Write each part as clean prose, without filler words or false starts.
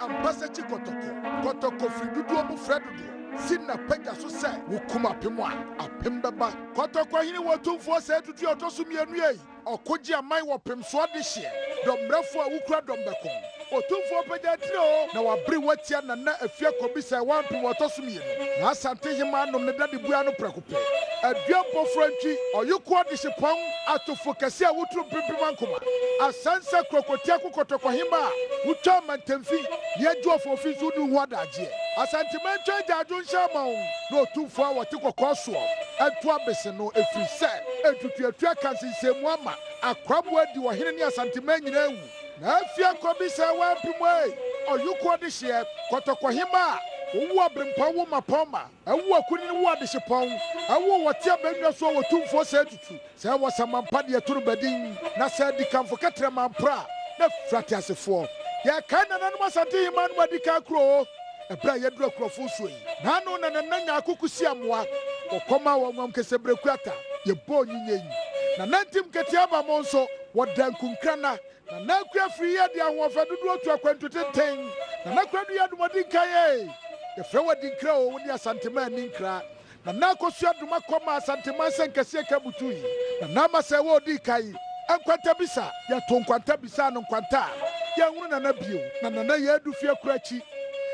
Ampasakyi Kɔtɔkɔ, Kɔtɔkɔ firi dodoɔ mu frɛ dodoɔ, si na pagya so sɛ wokum apem a, apem bɛba. Kɔtɔkɔ hene wɔ tumfoɔ sɛɛ tutu a ɔtɔ so mmienu ei. Ɔko gye aman wɔ pemsoɔ adehyeɛ, dɔmmrɛfoɔ a wokura dɔmbɛko. Otumfoɔ pagya tire o, na wabere watia Nana Afia Kɔbisa ɛwɔ ampem ɔtɔ so mmienu. Na Asante hemaa nom ne dade bua no prɛko pɛ. Adua mpɔfrantwi, ɔyoko adehyepɔn, atofo kɛse a woturu mpempem ankoma. Asansa kurokotiako kɔtɔkɔ hemaa a wotwa amantamfi ne adwo ɔfɔfi nso wonni ho adagyeɛ. Asanteman ntwa agyaadwo nhyɛ ama wo, na Otumfoɔ a wɔte kɔkɔɔ soɔ nto abese no, ɛfiri sɛ ntutuatua ka nsensɛnmu ama akoraboa adi ɔhene ne Asanteman nyinaa awu. Na afie akɔbisa wampem ei, ɔyoko ɔdehyeɛ, kɔtɔkɔhema a wowo aberempɔn wo mmapɔmma, ɛwo akunini wo adehyepɔn, ɛwo wɔte abannwa soɔ wɔ tumfoɔ sɛ tutu, sɛ wɔ samampa deɛ toro badin, na sɛ adikanfo kɛtrɛma mpora a, na firi ateasefoɔ. Yɛkae nananom Asante hemaa nom adikan kuro o, ɛberɛ a yɛduru akurɔfo soɔ yi, naano na Nana Nyarko Kusi Amoah, wɔkɔmaa wɔn nwam kɛsɛbrɛ kuata, yɛbɔɔ nyinyen. Nana Ntim Nketea aba mo nso, wɔda nkunkrana, Nana Akua firi yɛ de ahoɔfɛ dodoɔ tu akwantu tenten. Nana Kwadu yɛ adomɔdi nkan ee. Yɛfrɛ wo Adinkra oo, wo ne Asanteman nni nkra. Nana Akosua Doma kɔ maa Asanteman sɛ nkɛseɛ ka butu yi. Nana Ama sɛ wɔ ɔdii kan. Nkwanta bisa, yɛtoo nkwanta bisaa no nkwanta a, yɛnhunu Nana bio. Na Nana yɛ adu fie koro akyi.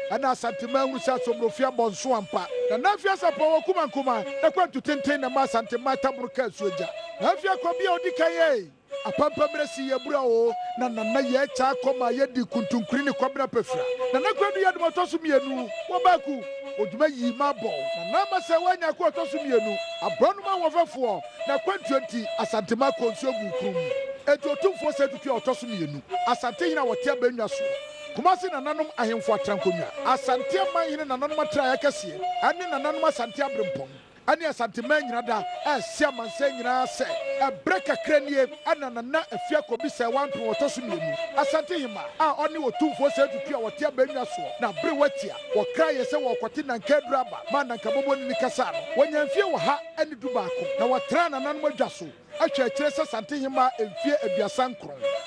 Ɛna Asanteman hunu sɛ Asomrofie abɔ nso ampa. Nana Afia Sapɔn wɔ Kumankuma, n'akwantu tenten na ɛma Asanteman tabono kaa asuo gya. Nana Afia Kwabia a ɔdi kan ee. Apampammerɛ si yɛ bura oo, na Nana yɛ kyaa kɔ ma yɛ di kuntunkuni ne kwabena pɛfira. Nana Kwadu yɛ adom ɔtɔ so mienu, wɔ baaku, odwuma yii ma bɔw. Nana ama sɛ wɔ anya ko ɔtɔ so mienu, aborɔnoma ahoɔfɛfoɔ, na kwantuo nti, Asantema kɔɔ nsuo guu krom. Enti Otumfoɔ Osei Tutu a ɔtɔ so mienu, Asantehene a wɔte abannwa soɔ, Kumasi nananom ahemfo atrankonnwa, Asante amanhene nananom atraeɛ kɛseɛ, ɛne nananom Asante aberempɔn. Ɛne Asanteman nyina da ɛrese amansan nyinaa sɛ ɛberɛ kakra nie na Nana Afia Kobi Sɛɛwa Mpem ɔtɔ so mienu, Asante Hema a ɔne Otumfoɔ Osei Tutu a wɔte abannwa soɔ na bere watia wɔkraeɛ sɛ wɔrekɔte Nanka aduru aba maa Nanka Bɔbɔnini kasaa no, wɔnyaa mfie 111 na wɔtraa nananom adwa so. Ahwɛ akyire sɛ Asante-Hemaa mfie 39.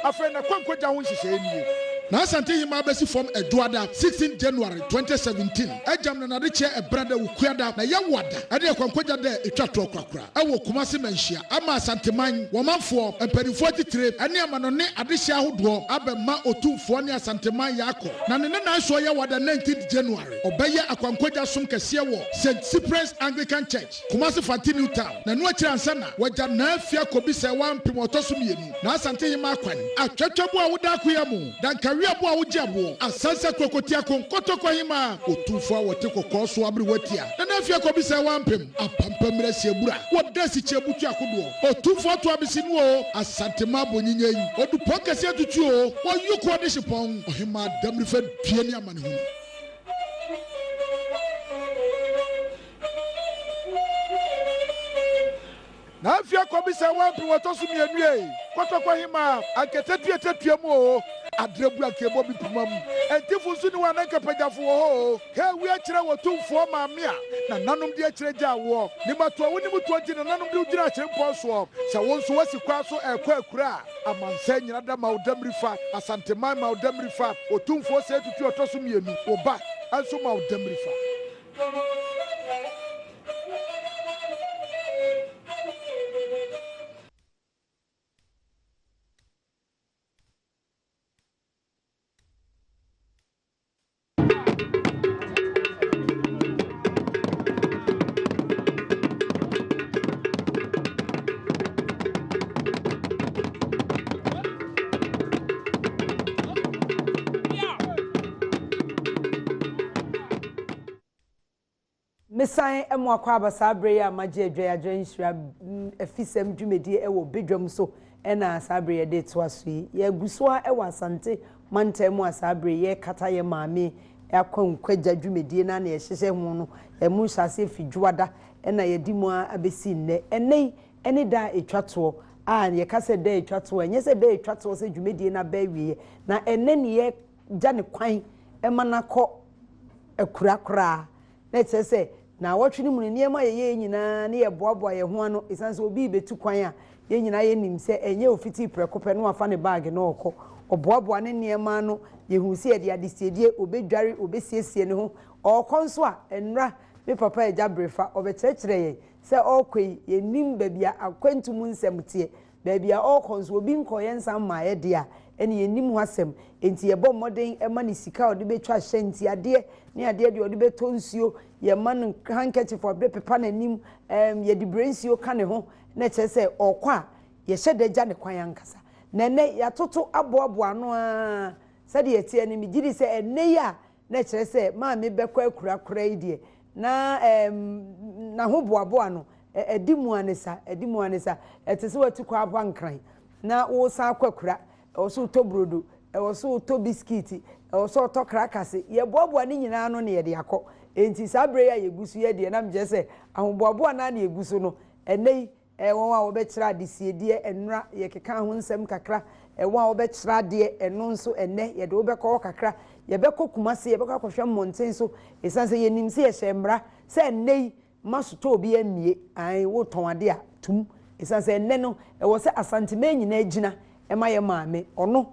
Afei n'akwankogya ho nhyehyɛeɛ nie. Na Asante-Hemaa bɛsi fam Ɛdwoada, 16 January 2017, agyam na n'adekyeɛ Ɛbrada, Wukuada, na Yawada ɛne akwankogya da a ɛtwa toɔ korakora ɛwɔ Kumasi Manhyia ama Asanteman, wɔmanfoɔ, mpanimfoɔ atitire ɛne amanɔne adehyeɛ ahodoɔ abɛma Otumfoɔ ne Asanteman Yaakɔ. Na ne nenan soɔ Yawada 19 January ɔbɛyɛ akwankogya som kɛseɛ wɔ Saint Cyprian's Anglican Church. Kumasi Fante New Town, na ɛno akyiri ansa na wagya Naafi akɔbisa ɛwɔ ampem ɔtɔ so mienu, na Asante Hemaa kwan, Atwatwa bo a woda akoya mu, Dankawia bo a wogye aboɔ, Asansa Kurokotiako, Kotoko Hemaa, Otumfoɔ a wɔte kɔkɔɔ so aberewa tia, na Naafi akɔbisa ɛwɔ ampem, Apampamire Asiabura, wɔda Asikyi abutu akodoɔ, Otumfoɔ ato abesinu o, Asantema abɔnyinyen, Odupɔn kɛseɛ atutu o, Ɔyoko ɔdehyepɔn, Ɔhemaa Damirifa due ne amanehunu. Na afei akɔbisa wampem ɔtɔ so mienu ei, kɔtɔkɔ hemaa, anka tatua tatua mu oo, adrabu anka ɛbɔ bi poma mu, ɛntifo nso ni hɔ a na anka pagyafo wɔ hɔ oo, hɛ wi akyerɛ wɔ tumfoɔ maame a nananom de akyerɛ gyaa woɔ, nimatoa wo nim toɔ nti nananom de wo gyina akyerempɔn soɔ, sɛ wo nso woasi kwan so ɛrekɔ akura a, amansan nyina da ma wo damirifa, Asanteman ma wo damirifa, Otumfoɔ Osei Tutu ɔtɔ so mienu, wo ba nso ma wo damirifa. Mesan mo akwaaba saa berɛ yi a magye Adwae Nhyira afisɛm dwumadie wɔ badwam so na saa berɛ yi yɛde retoa so yi. Yɛgu so ara wɔ Asante mantam mu a saa berɛ yi yɛrekata yɛn maame akwankwagya dwumadie no a na yɛhyehyɛ ho no. Ɛmu nhyɛaseɛ firi Dwoada na yɛadi mu ara abɛsi nnɛ. Ɛnnɛ yi ne da a ɛtwa toɔ a yɛka sɛ da a ɛtwa toɔ a, ɛnyɛ sɛ da a ɛtwa toɔ sɛ dwumadie no aba awieɛ na ɛnnɛ ne yɛgya ne kwan ma no akɔ akura koraa. Na ɛkyerɛ sɛ naawɔtwe no mu no nneɛma a yɛyɛɛ nyinaa ne yɛboaboa yɛn ho ano ɛsiane sɛ obi rebɛtu kwan a yɛn nyinaa yɛnim sɛ ɛnyɛ ofitii prɛko pɛ na wafa ne baage na ɔrekɔ. Ɔboaboa ne nneɛma ano, yɛhuu sɛ yɛde adesiedie, ɔbɛdware, ɔbɛsiesie ne ho. Ɔrekɔ nso a, nnora, me papa Agya Brefa, ɔbɛkyerɛkyerɛɛ yɛn sɛ ɔrekɔ yi, yɛnnim baabi a akwantu mu nsɛm teɛ. Baabi a ɔrekɔ nso, obi nkɔeɛ nsan mmaeɛ deɛ a, ɛnne yɛnnim ho asɛm. Enti yɛbɔ mmɔden ma no sika a ɔde bɛtwa hyɛntiadeɛ ne adeɛ deɛ ɔde bɛtɔ nsuo, yɛma no handkerchief a ɔde bɛpepa n'anim, ɛɛm, yɛde brɛ nsuo ka ne ho, na kyerɛ sɛ ɔrekɔ a, yɛhyɛ da gya ne kwan ankasa. Na ɛnnɛ, yɛatoto aboaboa ano ara sɛdeɛ ɛteɛ no, megye di sɛ ɛnnɛ yi a na ɛkyerɛ sɛ maame bɛkɔ akura koraa yi deɛ, na ɛɛm, n'ahoboaboa no, ɛdi mu ara ne sa, ɛdi mu ara ne sa. Ɛte sɛ woatu kwan aba Nkran na woresan akɔ akura, ɛwɔ sɛ wotɔ brodo, ɛwɔ sɛ wotɔ bisikiti, ɛwɔ sɛ wotɔ krakase. Yɛboaboa ne nyinaa ano na yɛde akɔ. Enti saa berɛ yi a yɛgu so yi deɛ, na mekyerɛ sɛ ahoboaboa no ara na yɛgu so no. Ɛnnɛ yi, wɔn a wɔbɛkyerɛ adesiedeɛ, nnora, yɛkekaa ho nsɛm kakra. Wɔn a wɔbɛkyerɛ adeɛ, ɛno nso ɛnnɛ yɛde wo bɛkɔ hɔ kakra. Yɛbɛkɔ Kumasi, yɛbɛkɔ akɔhwɛ mmɔnten so, ɛsiane sɛ yɛnim sɛ yɛhyɛ mmara sɛ ɛnnɛ yi, mma sotɔɔ biara mmue. Ae, woretɔn adeɛ a, tom. Ɛsiane sɛ ɛnnɛ no, ɛwɔ sɛ Asanteman nyinaa gyina ma yɛn maame. Ɔno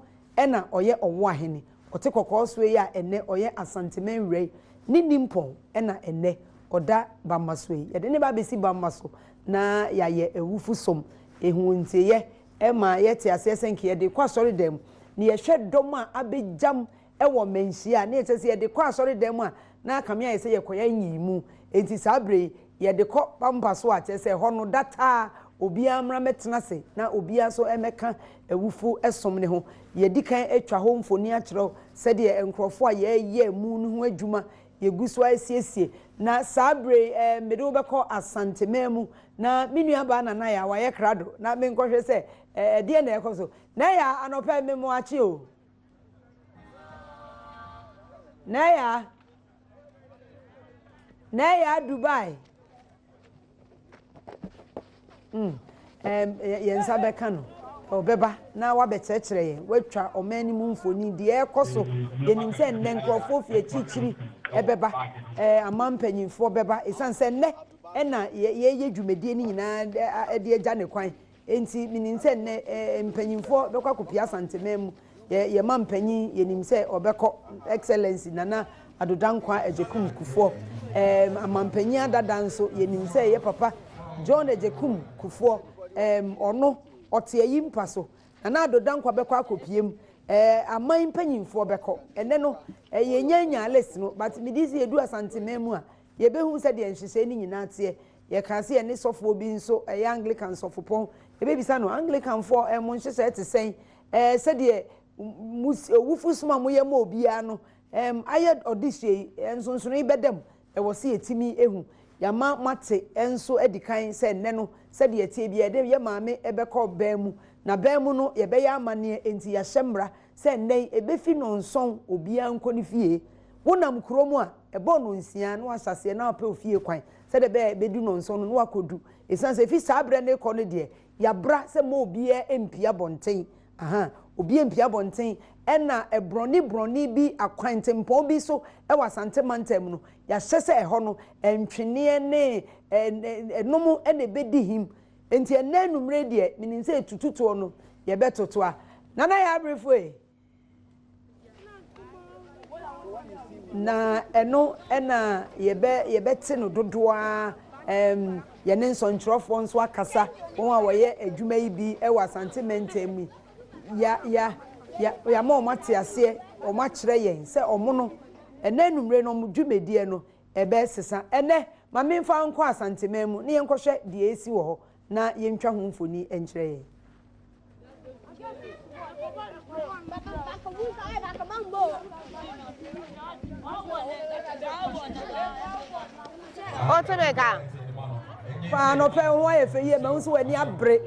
na ɔyɛ Ɔwoahene. Ɔte kɔkɔɔ soɔ yi a ɛnnɛ ɔyɛ Asanteman wura yi, ne nimpɔn na ɛnnɛ ɔda Bamma soɔ yi. Yɛde no ba abɛsi Bamma so na yɛayɛ awufo som. Ehu ntieɛ ma yɛte aseɛ sɛ nka yɛde kɔ asɔredan mu na yɛhwɛ dɔm a abɛgyam wɔ mmanhyia a, na yɛkyerɛ sɛ yɛde kɔ asɔredan mu a, na akame ayɛ sɛ yɛkɔyɛ nyiyimu. Enti saa berɛ yi, yɛde kɔ pampa so a, kyerɛ sɛ ɛhɔ no, da taa, obiara mmra mmɛtena ase na obiara nso mmɛka awufo som no ho. Yɛadi kan atwa hɔ mfoni akyerɛ wo sɛdeɛ nkurɔfoɔ a yɛreyɛ amu no ho adwuma, yɛgu so ara resiesie. Na saa berɛ yi, eh, mede wo bɛkɔ Asanteman mu, na me nuabaa Nana Yaa, wayɛ krado, na menkɔhwɛ sɛ, eh, ɛdeɛn na ɛrekɔ so. Naya, anɔpa yi, memo akye o. Naya, Naya Dubai. Mm. Um, yɛn nsa bɛka no. Ɔbɛba na wabɛkyerɛkyerɛ yɛn, watwa ɔman no mu mfoni, deɛ ɛrekɔ so. Yɛnim sɛ nnɛ nkurɔfoɔ fi akyirikyiri ɛbɛba, ɛɛ aman mpanyinfoɔ bɛba, ɛsiane sɛ nnɛ ɛna yɛyɛ dwumadie no nyinaa ɛde agya ne kwan. Enti menim sɛ nnɛ mpanyimfoɔ bɛkɔ akɔpie Asanteman mu. Yɛ yɛn mampanyin, yɛnim sɛ ɔbɛkɔ, Excellency Nana Addo Dankwa Agyekum Kufuor. Ɛɛm, amampanyin adada nso, yɛnim sɛ yɛ papa John Agyekum Kufuor, ɛɛm, ɔno, ɔte ayi mpa so. Nana Addo Dankwa bɛkɔ akɔpie mu. Ɛɛ, aman mpanyimfoɔ bɛkɔ. Ɛnnɛ no, yɛnnya nyaa list no, but medi sɛ yɛdu Asanteman mu a, yɛbɛhu sɛdeɛ nhyehyɛe no nyinaa teɛ. Yɛkaa sɛ yɛne sɔfoɔ bi nso, ɛyɛ Anglican sɔfopɔn, yɛbɛbisa no, Anglicanfoɔ, eh, mo nhyehyɛɛ te sɛn? Eh, sɛdeɛ mo, owufo som a moyɛ ma obiara no, eh, ayɛ ɔdehyeɛ yi, eh, nsonsonoe bɛda mu. Ɛwɔ sɛ yɛtumi hu. Yɛama moate nso adi kan sɛ nnɛ no, sɛdeɛ ɛteɛ biara, yɛde yɛn maame bɛkɔ bɛn mu, na bɛn mu no, yɛbɛyɛ amanneɛ, enti yɛahyɛ mmara sɛ nnɛ yi, ɛbɛfi nnɔnson, obiara nkɔ ne fie. Wonam kurom a, ɛbɔ nnɔnsia na woahyɛ aseɛ na woapɛ ofie kwan sɛdeɛ ɛbɛyɛ a ɛbɛdu nnɔnson no na woakɔdu. Ɛsiane sɛ ɛfiri saa berɛ no rekɔ no deɛ, yɛabra sɛ mma obiara mmpue abɔnten. Aha, obiara mmpue abɔnten. Ɛna borɔne borɔne bi, akwantempɔn bi so wɔ Asante mantam no, yɛahyɛ sɛ ɛhɔ no, ntweneɛ ne ɛnom na ɛbɛdi him. Enti ɛnnɛ anwummerɛ yi deɛ, menim sɛ ɛtututoɔ no, yɛbɛtoto a. Nana Yaabrefo ei! Na ɛno na yɛbɛ yɛbɛte no dodoɔ ara. Ɛm, yɛne nsɔnkyerɛfoɔ nso akasa, wɔn a wɔyɛ adwuma yi bi wɔ Asante mantam mu yi. Ya, ya, ya, yɛama wɔn ate aseɛ, wɔn akyerɛ yɛn sɛ wɔn no, ɛnɛ anwummerɛ no, wɔn dwumadie no, ɛbɛsesa. Ɛnɛ, ma memfa wo nkɔ Asanteman mu na yɛnkɔhwɛ deɛ ɛresi wɔ hɔ na yɛntwa ho mfoni nkyerɛ yɛn. Wote me nka? Paa anɔpa yi wo ho ayɛ fɛ yie, mahu sɛ w'ani abere.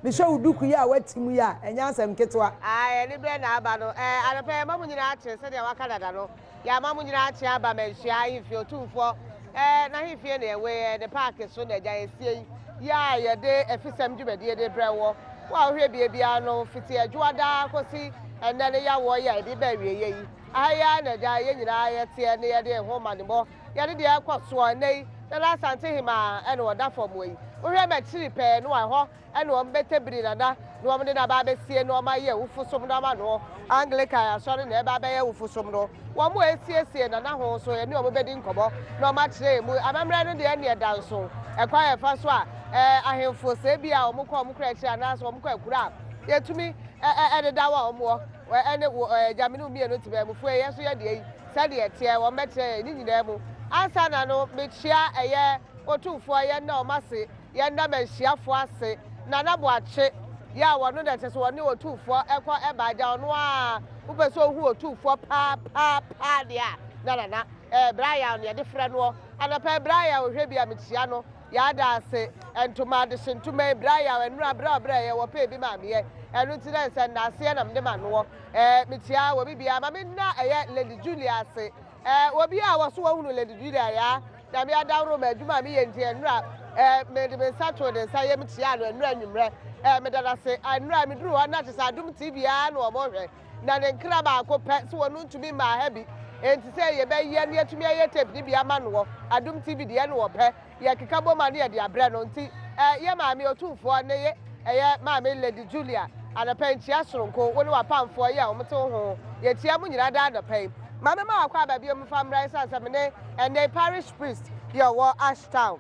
Mehwɛ wo duku yi a woati mu yi a, ɛnyɛ asɛm ketewa. Ae, anibere na aba no. Ɛɛ, anɔpa yi yɛma mo nyinaa kye sɛdeɛ wɔaka dada no. Yɛama mo nyinaa akye aba Manhyia ahemfie Otumfoɔ eh, n'ahemfie na yɛwɔ yi eh, ne paake so na agya yɛsie yi, yɛ a yɛde afisɛm dwumadie de brɛ woɔ. Wo a wohwɛ bie biara no, fiti Adwoada kɔsi ɛnnɛ ne yawoɔ yi a yɛde ba awieɛ yi, aha yi ara na agya yɛn nyinaa yɛteɛ na yɛde ho amanebɔ Yɛne deɛ ɛrekɔ soɔ ɛnnɛ yi, Nana Asante Hemaa ɛna ɔda fam hɔ yi. Wohwɛ m'akyiri pɛɛ no a, ɛhɔ ɛna wɔn bɛtɛbiri Nana na wɔn de no aba abɛsie na wɔn ayɛ awufosom no ama no. Anglican Asɔre na ɛreba abɛyɛ awufosom no. Wɔn a ɛresiesie Nana ho nso, yɛne wɔn bɛdi nkɔmmɔ na wɔn akyerɛ yɛn mu. Amammerɛ no deɛ ɛnneɛ da nso. Ɛkwan a yɛfa so a ɛɛ ahemfo sɛ ebia wɔn kɔ wɔn kura akyiri anaasɛ wɔn kɔ akura a, yɛtumi ɛ ɛ ɛdeda wɔn wɔ ɛne wɔ ɛɛ Gyamene mmienu temanmufoɔ yi, yɛn nso yɛ deɛ yi. Sɛdeɛ ɛteɛ, wɔbɛkyerɛ yɛn ne nyinaa mu. Ansa na no, mekyia ɛyɛ Otumfoɔ, yɛn nna wɔn ase, yɛn nna manhyiafoɔ ase, Nana Boakye, yɛ a wɔno na ɛsɛ sɛ wɔne Otumfoɔ kɔ ɛba agya, ɔno ara, wopɛ sɛ wohu Otumfoɔ paa paa paa deɛ a, na Nana, ɛɛ Brian na yɛde frɛ noɔ. Anɔpa yi Brian ɔhwɛ bi a, mekyia no, Yɛada ase, ntoma, adehye ntoma yi, Brian, ɛnora berɛ a ɔbrɛeɛ, wɔpɛɛ bi maa meɛ, ɛno nti na ɛsɛ nnaaseɛ na mede ma noɔ. Eh, mekyia obi biara. Ma me nna ɛyɛ Lady Julia ase. Eh, obi a wɔso wɔhunu Lady Julia yaa. Nyame adaworo ma adwuma a meyɛ nti ɛnora eh, mede me nsa too ne nsa yam kyiaa no ɛnora anwummerɛ. Eh, meda no ase. Ɛnora meduru hɔ na kyesɛ Adom TV ara na wɔhwɛ. Na ne nkra baako pɛ sɛ wɔno ntumi mmaa ha bi. Enti sɛ yɛbɛyɛ na yɛatumi ayɛ tape no bi ama noɔ. Adom TV deɛ na wɔpɛ. Yɛkeka bom a ne yɛde abrɛ no nti eh, yɛ maame otumfoɔ ne ye ɛyɛ maame Lady Julia anɔpa yi nkyia soronko wo ne w'apamfoɔ yi a wɔn te wo ho yɛkyia mo nyinaa daa anɔpa yi ma me ma wakɔ aba biom mfa mmra ɛsiane sɛ me ne ɛnɛ yi parish priest yɛ ɔwɔ Ashtown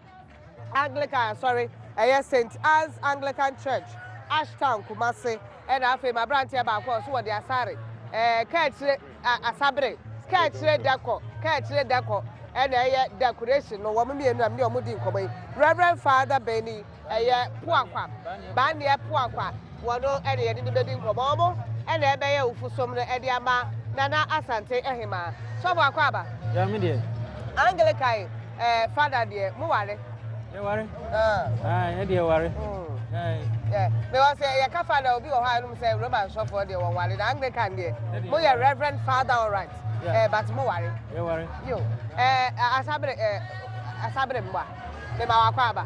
Anglican asɔre ɛyɛ St Anne's Anglican Church Ashtown Kumasi ɛna afei m'aberanteɛ baako a ɔso wɔde asare ɛɛ kaakyire Asabere, Kaakyire Dɛkɔ, Kaakyire Dɛkɔ ɛna ɛyɛ decoration no, wɔn mmienu na me ne wɔn di nkɔmmɔ yi. Reverend Father Benny ɛyɛ Poakwa, Baneɛ Poakwa, wɔn ɛna yɛde no bɛdi nkɔmmɔ. Wɔn ɛna ɛbɛyɛ awufosom no ɛde ama Nana Asante Ahemaa. Sɔfo Akwaaba. Ya me deɛ. Anglican ɛɛ Father deɛ, mo ware? Yɛware. Ah, yɛ deɛ ware. Because yɛka father obi wɔ hɔ a ɛnom sɛ Roman sɔfoɔ deɛ wɔn ware na Anglican deɛ mo yɛ Reverend Father alright. Eh, but mo ware. Yɛware. Yo. Eh, asabere eh, asabere mmoa. Me ma wakɔ aba.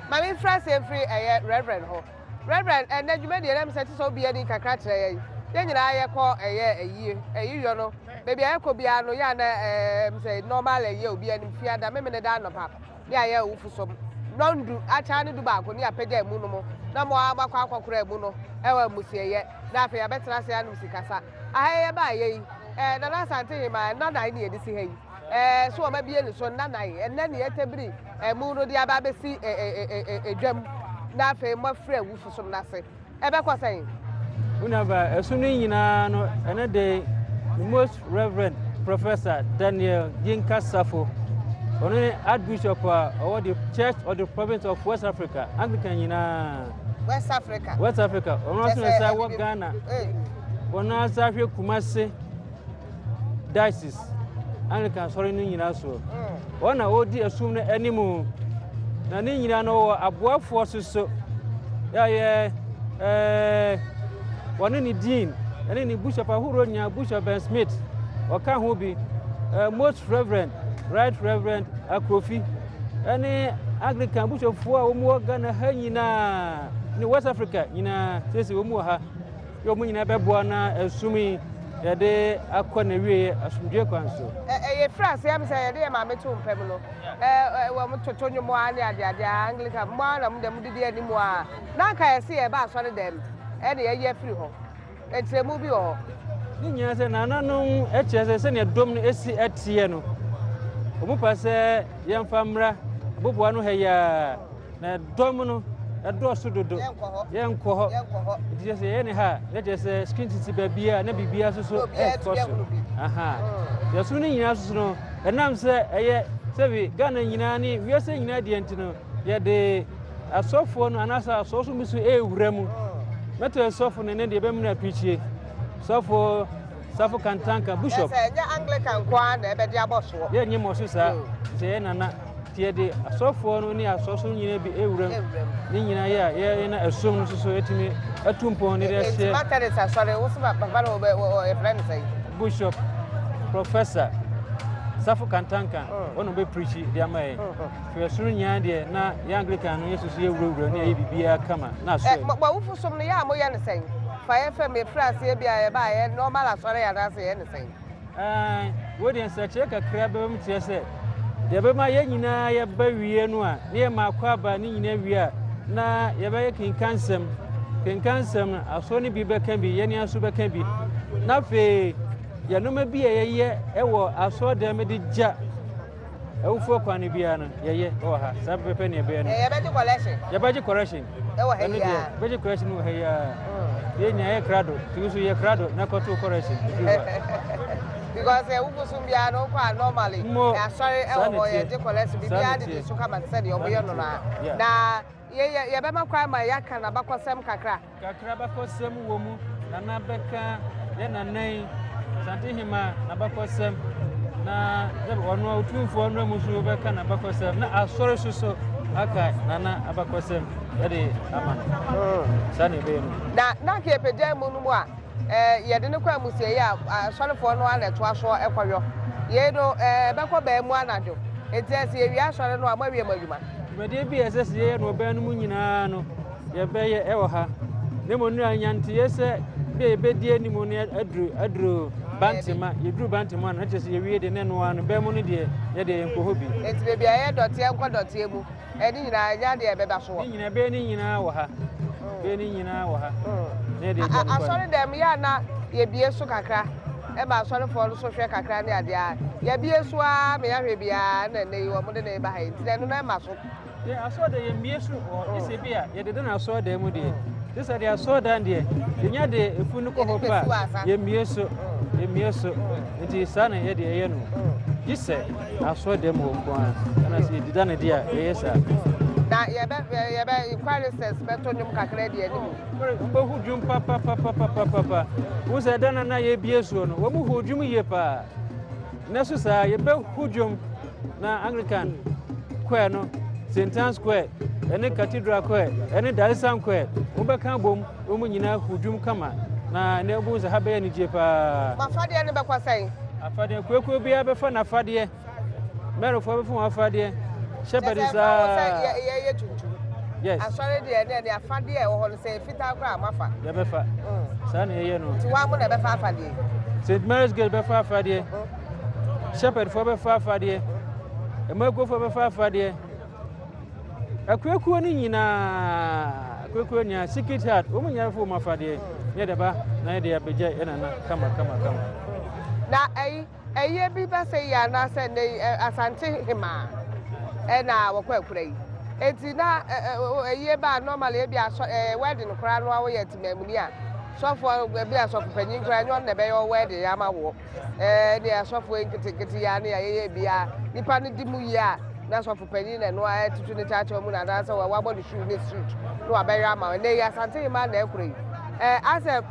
Ma me mfra se mfiri ɛyɛ Reverend hɔ. Reverend, ɛnɛ dwumadie na mesɛ te sɛ obi ani kakra kyerɛ yɛn. Yɛn nyinaa yɛkɔ ɛyɛ ayie, ayiyɔ no. Baabi a yɛkɔ biara no yɛ a na ɛɛ sɛ normal ayie obi anim fiada memene da anɔpa. ne ayɛ awufo som nnɔndu akyɛ ne dubaako ne apagya amu no mo na mo ara moakɔ akɔkora amu no wɔ amusieyɛ na afei yɛabɛtena ase anom sikasa. Aha yi yɛbaeɛ yi eh, Nana Asante Hemaa nna nan ne yɛde si ha yi eh, so wɔn abie ne so nna nan ɛnnɛ ne yɛtabiri amu no de aba abɛsi eh, eh, eh, eh, dwam na afei moafiri awufo som no ase. Ɛbɛkɔ sɛn? Wo nuabaa, ɛso no nyinaa no, ɛno de the most reverend Professor Daniel Yinka Safo, ɔno ne Archbishop a ɔwɔ the Church of the Province of West Africa, Anglican nyinaa. West Africa. West Africa, ɔno nso na ɛsa wɔ Ghana. Wɔn asa hwɛ Kumasi. Diocese Anglican Asɔre no nyinaa soɔ. Wɔn na wɔredi ɛsom no anim. Na ne nyinaa no wɔ aboafoɔ so so. Yɛayɛ ɛɛ wɔne ne dean ɛne ne bishop ahoroɔ nyinaa Bishop Ben Smith ɔka ho bi ɛɛ Most Reverend Right Reverend Akrofi ɛne Anglican bishopfoɔ a wɔn wɔ Ghana ha nyinaa ne West Africa nyinaa sɛsɛ wɔn wɔ ha. Yɛ wɔn nyinaa bɛboa na ɛsom yi yɛde akɔ n'awieɛ asomdwoeɛ kwan so. Ɛ yɛfiri aseɛ am sɛ yɛde yɛn maame too mpa mu no, ɛ ɛ wɔn toto nnwom ara ne adeade ara, Anglican, mo ara na mo deɛ modidi anim ara. Na anka yɛse yɛreba asɔre dɛm ɛna yɛayi afiri hɔ. Nkyerɛmu bi wɔ hɔ. Ne nyinaa sɛ nananom kyerɛ sɛ sɛnea dɔm no si teɛ no, wɔn pɛ sɛ yɛmfa mmra aboboa no ha yi ara. Na dɔm no ɛdɔɔso dodo. Yɛnkɔ hɔ. Nti kyerɛ sɛ yɛyɛ ne ha a, na kyerɛ sɛ screen sisi baabiara na biribiara nso so ɛkɔ so. Aha. Yɛsom no nyinaa nso so no, ɛnam sɛ ɛyɛ sɛbi Ghana nyinaa ne wiase nyinaa deɛ nti no, yɛde asɔfoɔ no anaasɛ asɔfo bi so ɛrewura mu. Mɛtɔ sɔfo no ne deɛ ɛbɛmuna apirikyie. Sɔfo Safo Kantanka, Bishop. Kyerɛ sɛ ɛnyɛ Anglican nko ara na ɛbɛde abɔ soɔ. Yɛnyɛ mmɔ so saa. Sɛ yɛ nana. Nti yɛde asɔfoɔ no ne asɔso no nyinaa bi ewuram. Ne nyinaa yɛ a yɛyɛ na ɛsom no soso etumi atu mpɔn ne de ahyɛ. Nti Methodist asɔre wo sɛ papa no wɔbɛ yɛfrɛ no sɛn? Bishop Professor Safo Kantanka wɔn na ɔbɛ preachi de ama yɛn. Fɛ ɛsono nyinaa deɛ na yɛ Anglican no yɛ soso yɛ wurawura ne yɛ biribiara kama na asɔ yɛ. Mo awufo som no yɛ a moyɛ no sɛn? Fa yɛ fam yɛfiri aseɛ bi a yɛba a yɛ normal asɔre anaasɛ yɛ no sɛn? Ɛɛ, wei deɛ nsɛkyerɛ kakra bɛba mu kyerɛ sɛ Deɛ ɛbɛma yɛn nyinaa yɛba wie no a, ne yɛ maakɔ aba ne nyinaa wie a, na yɛbɛyɛ kenkansɛm. Kenkansɛm no, asɔre no bi bɛka bi, yɛn nso bɛka bi. Na afei, yɛn nneɛma bi a yɛyɛ wɔ asɔredan de gya Awufoɔ kwan no biara no yɛyɛ wɔ ha saa pɛpɛpɛ ne ɛbɛyɛ no. Yɛbɛgye collection. Yɛbɛgye correction. Ɛwɔ ha yi ara. Yɛbɛgye correction wɔ ha yi ara. Yɛn nyinaa yɛ krado tumi so yɛ krado na kɔto correction. Because ɛwuku sum biara no kɔ a normally. Asɔre ɛwɔ hɔ yɛgye collection bibiara didi so kama te sɛ deɛ wɔyɛ no na na yɛ yɛbɛma kwan ma yɛaka n'abakɔsɛm kakra. Kakra abakɔsɛm wɔ mu, Nana bɛka yɛ nana yi, Santehema n'abakɔsɛm, na ɔno Otumfoɔ no mu nso bɛka n'abakɔsɛm, na asɔre so so aka nana abakɔsɛm de ama no. Saa na ɛbɛyɛ no. Na na anka yɛpagya mu no mu a, yɛde no kɔ amusieeɛ a, asɔrefoɔ no ara na ɛtoa soɔ kɔyɔ. Yei no, ɛbɛkɔ baa mu anadwo. Enti sɛ yɛwie asɔre no a, moawie mo adwuma. Dwumadie bi a ɛsɛ sɛ yɛyɛ no wɔ baa no mu nyinaa no, yɛbɛyɛ wɔ ha, na mmom no anya nteyɛ sɛ bi a yɛbɛdi anim no aduru aduru Bantema, yɛduru Bantema no, na kyerɛ sɛ yɛwie deɛ na ɛno ara no, bɛn mu no deɛ, yɛ deɛ yɛnkɔ hɔ bi. Enti baabi a ɛyɛ dɔteɛ nkɔ dɔteɛ mu, ɛne nyinaa ɛnyɛ adeɛ a ɛbɛba so wɔ. Ne nyinaa, ɛbɛyɛ ne nyinaa wɔ ha, ɛbɛyɛ ne nyinaa wɔ ha, na yɛde agya no kwan. Asɔre dɛm yɛ a na yɛbie so kakra ma asɔrefoɔ no so hwɛ kakra ne adeɛ a, yɛabie so ara ma yɛahwɛ biara na ɛnnɛ yi wɔde no reba ha yi, nti na ɛno no ɛma so. Yɛ asɔɔdan yɛ mmie so wɔ gye sɛ bi a yɛde dan asɔɔdan mu deɛ gye sɛ deɛ asɔɔdan deɛ yɛnya de efu no kɔ hɔ pa a yɛ mmie so yɛ mmie so nti saa na yɛ deɛ yɛyɛ no gye sɛ asɔɔdan mu wɔ nko ara ɛna sɛ yɛdi da no deɛ a yɛyɛ saa. Na yɛbɛ yɛbɛ choristers bɛto nnwom kakra di anim. Wɔbɛhu dwom papapapapapapa. Wo sɛ ɛda no na yɛbie soɔ no wɔn hu dwom yie paa. Nnɛ so saa yɛbɛhu dwom na Anglican choir no, St. Anne's choir, ɛne Cathedral choir, ɛne Diocesan choir, wɔbɛka abom na wɔn nyinaa hu dwom kama na ɛnɛ wobɛhu sɛ ha bɛyɛ anigye paa. Mo afadeɛ no bɛkɔ sɛn? Afadeɛ, kuokuo biara bɛfa n'afadeɛ. Mɛrofoɔ bɛfa wɔn afadeɛ. Shepherd saa. Kyɛ sɛ yɛyɛ tuntum. Yes. Asɔre deɛ ne ɛne afadeɛ a ɛwɔ hɔ no sɛ fitaa koraa moafa. Yɛbɛfa. Saa na yɛyɛ no. Nti wɔn mo na ɛbɛfa afadeɛ. St. Mary's Gate bɛfa afadeɛ. Shepherdfoɔ bɛfa afadeɛ. Mmakuofoɔ bɛfa afadeɛ. Akuakuo no nyinaa, akuakuo nyinaa, Secret Heart, wɔn nyinaa bɛfa wɔn afadeɛ. Ne yɛde ba na yɛde abɛgya yɛn nana kama kama kama. Na ɛyi Ɛyɛ bi ba sɛ yi anaasɛ nnɛ yi Asante hemaa ɛna wɔkɔ akura yi. Enti na ɛyie ba a normally ebi asɔ ɛɛ wedding koraa no a woyɛ temamuni a sɔfoɔ ebi asɔfo panyin koraa ɛnyɛ ɔno na ɛbɛyɛ wedding ama woɔ. Ɛɛ ne asɔfoɔ nketenkete yi a ne yɛyɛ bi a nipa no di mu yie a na sɔfo panyin na ɛno ara tutu ne kyaakyaaw mu na anaasɛ wabɔ ne shoe ne suit na wabɛyɛ ama wo. Nnɛ yi Asante hemaa na akura yi. Ɛɛ asɛ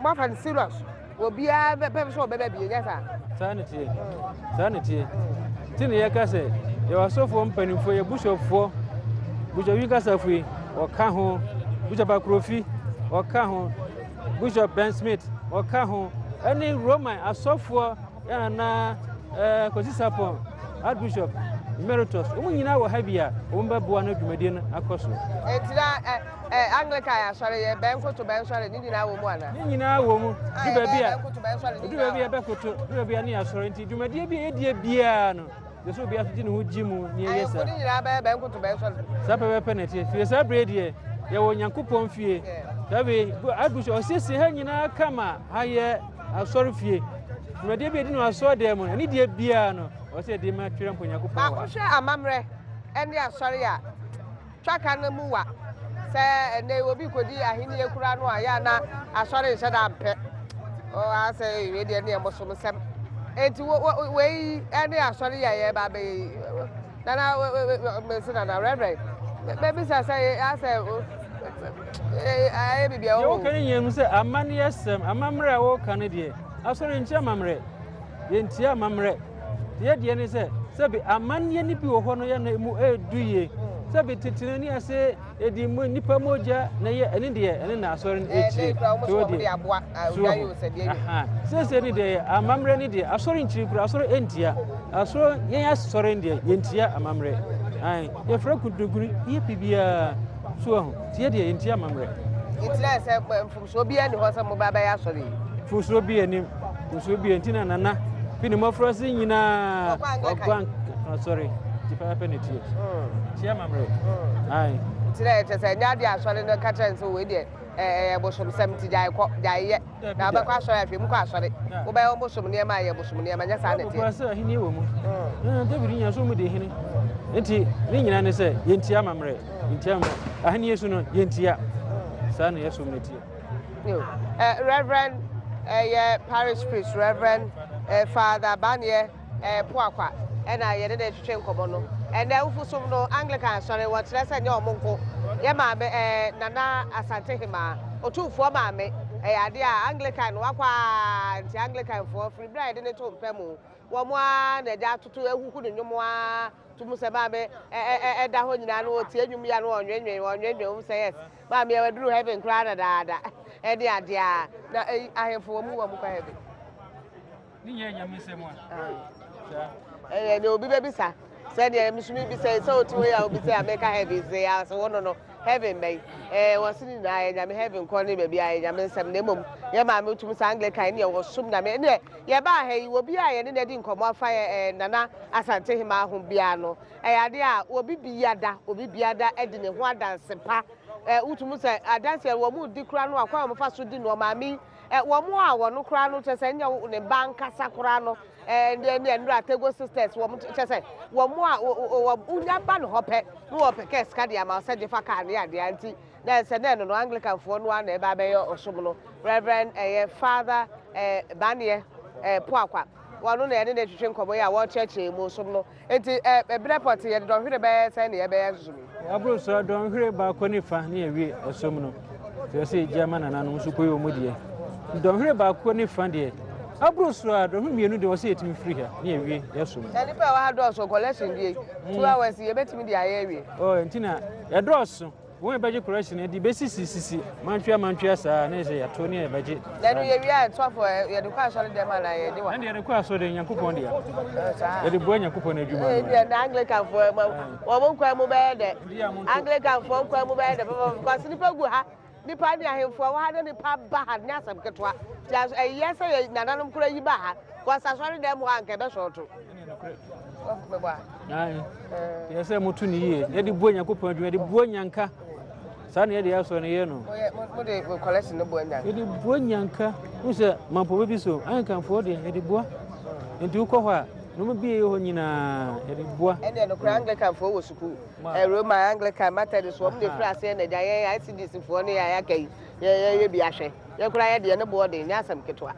moafa no serious. Obiara bɛpɛ sɛ ɔbɛba bi, ɛnyɛ saa? Saa na ɛteɛ. Saa na ɛteɛ. Nti na yɛka sɛ yɛwɔ asɔfoɔ mpanimfoɔ, yɛ busuafoɔ, Bishop Winkasafo yi, ɔka ho, Bishop Akrofi, ɔka ho, Bishop Ben Smith, ɔka ho, ɛne Roman asɔfoɔ yɛn nana ɛɛ Kwasi Sapon, Archbishop Emeritus, wɔn nyinaa wɔ ha bi a wɔn bɛboa no dwumadie no akɔ so. Eti na ɛ Ɛ, Anglican asɔre, yɛ bɛnkoto bɛnsɔre, ne nyinaa wɔ mu anaa? Ne nyinaa wɔ mu. Ah, Du baabi a, bɛnkoto bɛnsɔre, ne du nyinaa baabi a bɛkoto, du baabi a ne asɔre nti dwumadie bi a yɛdie biara no, yɛ sɛ obiara so gye ne ho gye mu ne yɛyɛ Ahemfo saa. ne nyinaa bɛyɛ bɛnkoto bɛnsɔre. Saa pɛpɛpɛ na ɛteɛ. Firi saa berɛ deɛ, yɛwɔ Onyankopɔn fie. Saa bere, Archbishop ɔsiesie ha nyinaa kama, ha yɛ asɔre fie. Dwumadie bi a yɛdi no asɔre dan mu no, ɛne deɛ biara no, ɔsɛ yɛde ma Twerampo Onyankopɔn Ba, wɔ ha. wohwɛ amammerɛ ne asɔre a, Twaka no mu wa. Sɛ ɛnnɛ yi obi kɔdi ahenni akura no a, yɛ a na asɔre nhyɛ da mpɛ. Ɔa sɛ wei deɛ neɛ bosomsɛm. Enti wei ne asɔre yi a yɛreba abɛyɛ yi. Nana, mese nana, Reverend, mɛbisa sɛ asɛ ayɛ biribi a Deɛ woka no nyinaa mu sɛ amanneɛsɛm, amammerɛ a woka no deɛ, asɔre nkyɛ amammerɛ. Yɛntia amammerɛ. Deɛ deɛ ne sɛ, sɛbi amanneɛ no bi wɔ hɔ no yɛ no emu ɛredu yie. Sɛbi tete no ne ase ɛdi mu nipa mogya na yɛ ɛne deɛ ɛne na asɔre no akyire. So deɛ so wɔ sɛsɛ ne deɛ amammerɛ ne deɛ asɔre nkyiri kura asɔre ɛntia asɔre yɛn asɔre deɛ yɛntia amammerɛ. Ae yɛfrɛ kuntunkuni yɛ biribiara so wɔ ho nti yɛ deɛ yɛntia amammerɛ. Nti na sɛ mfomsoɔ biara nni hɔ sɛ moba bɛyɛ asɔre yi. Mfomsoɔ biara nnim. Nsuo bi nti na Nana fi ne mmɔfraase nyinaa ɔkɔ Anglican asɔre nti pɛpɛpɛ na ɛteɛ. Tie amammerɛ. Ae. Nti na ɛkyɛ sɛ ɛnyɛ adeɛ a asɔre no ka kyerɛ no sɛ wei deɛ ɛyɛ bosomsɛm nti gyae kɔ, gyae yɛ. Na wobɛkɔ asɔre ahwɛ mu kɔ asɔre. Wobɛyɛ wo bosom nneɛma a ɛyɛ bosom nneɛma, nyɛ saa na ɛteɛ. Bible koraa sɛ ahenni wɔ mu. David nya so mu di hene. Nti ne nyinaa ne sɛ yɛntia amammerɛ, yɛntia amammerɛ. Ahenni so no yɛntia. Saa na yɛsom no teɛ. Reverend ɛyɛ parish priest Reverend Father Baneɛ Poakwa ɛna yɛne no retwetwe nkɔmmɔ no. Ɛnɛ awufosom no Anglican asɔre wɔkyerɛ sɛ nyɛ wɔn nko. Yɛ maame ɛɛ Nana Asante Hemaa, Otumfoɔ maame, ɛyɛ adeɛ a Anglican no wakɔ ara nti Anglicanfoɔ firi berɛ a yɛde no too mpa mu wɔn ara na agya atoto ahuhu ne nnwom ara to mu sɛ maame ɛda hɔ nyinaa no ɔtie nnwom yi a no ɔnwenwen ɔnwenwen wɔn sɛ yes maame waduru heaven koraa dadaada ɛne adeɛ a na ahemfo wɔn mu wɔn kɔ heaven. Ne nyɛ nyame nsɛm a. Saa. Ɛyɛ deɛ obi bɛbisa sɛdeɛ me nso mebisa yi sɛ wote hɔ yi a wobisa yi a meka heaven sɛ yɛ ase wo no no heaven bɛyi ɛɛ wɔse ne nyinaa yɛ nyame heaven kɔ ne baabi a yɛ nyame nsɛm na mmom yɛ maame wotum sɛ Anglican ne yɛwɔ som nyame ne yɛbaa ha yi obi a yɛne no adi nkɔmmɔ afa yɛ ɛɛ Nana Asante Hemaa ho biara no ɛyɛ adeɛ a obi biada obi biada adi ne ho adanse pa ɛɛ wotum sɛ adanse wɔn mu di koraa no akwan a wɔfa so di no ɔmaame yi Ɛ, wɔn a wɔn koraa no, kyerɛ sɛ ɛnyɛ ne ba ankasa koraa no, ɛ, ne ne nnura Tego sisters, wɔn kyerɛ sɛ wɔn a wɔ wonya ba no hɔ pɛ na wɔpɛ kɛ sika de ama sɛ gye fa kaa ne adeɛ nti na ɛsɛ na ɛno no Anglicanfoɔ no ara na ɛba abɛyɛ ɔsom no. Reverend ɛyɛ Father ɛ, Baneɛ ɛ, Poakwa, wɔn na yɛne no retwetwe nkɔmmɔ yi a wɔrekyerɛkyerɛ mu som no. Enti ɛ, berɛ pɔtee yɛde dɔnhwere bɛyɛ sɛn na yɛbɛyɛ nsusuwii yi? Aboro so a, dɔnhwere baako ne fa ne yɛawie ɔsom no. Nti ɛsɛ sɛ yɛgye ama nananom nso kɔyɛ wɔn deɛ. Dɔnhwere baako ne fa deɛ, aboro so a, dɔnhwere mmienu deɛ ɔsɛ yɛtumi firi ha ne yɛawie yɛsom. Na nnipa a ɛwɔ ha dɔɔso, collection deɛ, 2 hours yɛbɛtumi de ayɛ awie. Ɔ, nti na yɛdɔɔso. Wɔn a ɛbɛgye correction no de bɛsisi sisi mantwea mantwea saa na ɛsɛ yɛato ne yɛbɛgye. Na ɛno yɛwie a ɛtoafo yɛde kɔ asɔre dɛm anaa yɛde wa? Ɛnde yɛde kɔ asɔre dɛm Nyankopɔn dea. Yɛde boa Nyankopɔn adwuma no. Ɛdeɛ na Anglicanfoɔ wɔn nkwan mu bɛyɛ dɛ. Anglicanfoɔ nkwan mu bɛyɛ dɛ papa because nipa gu ha nipa ne ahemfo a wɔ ha ne nipa ba ha ne asɛm ketewa. Ti ɛyɛ sɛ yɛ nananom kora yi ba ha because asɔre dɛm hɔ a nka ɛbɛsɔɔto. Yɛ sɛ moto no yie, yɛde bua Nyankopɔn adwuma, yɛde bua nyanka. Saa na yɛde asɔ no yɛ no. Mode collection no bua nyanka. Yɛde bua nyanka. Wo sɛ mampɔbɛ bi so, ankanfoɔ deɛ yɛde bua. Nti wokɔ hɔ a, nneɛma bi a ɛyɛ hɔ nyinaa yɛde bua. Ɛnneɛ nokorɛ Anglicanfoɔ wɔ sukuu. Roma, Anglican, Methodist, wɔn na ɛfiri aseɛ na agya yɛn ICGC foɔ ne yɛn a yɛaka yi, yɛyɛ bi ahwɛ. Yɛn koraa yɛ deɛ ne boɔ den, nyɛ asɛm ketewa.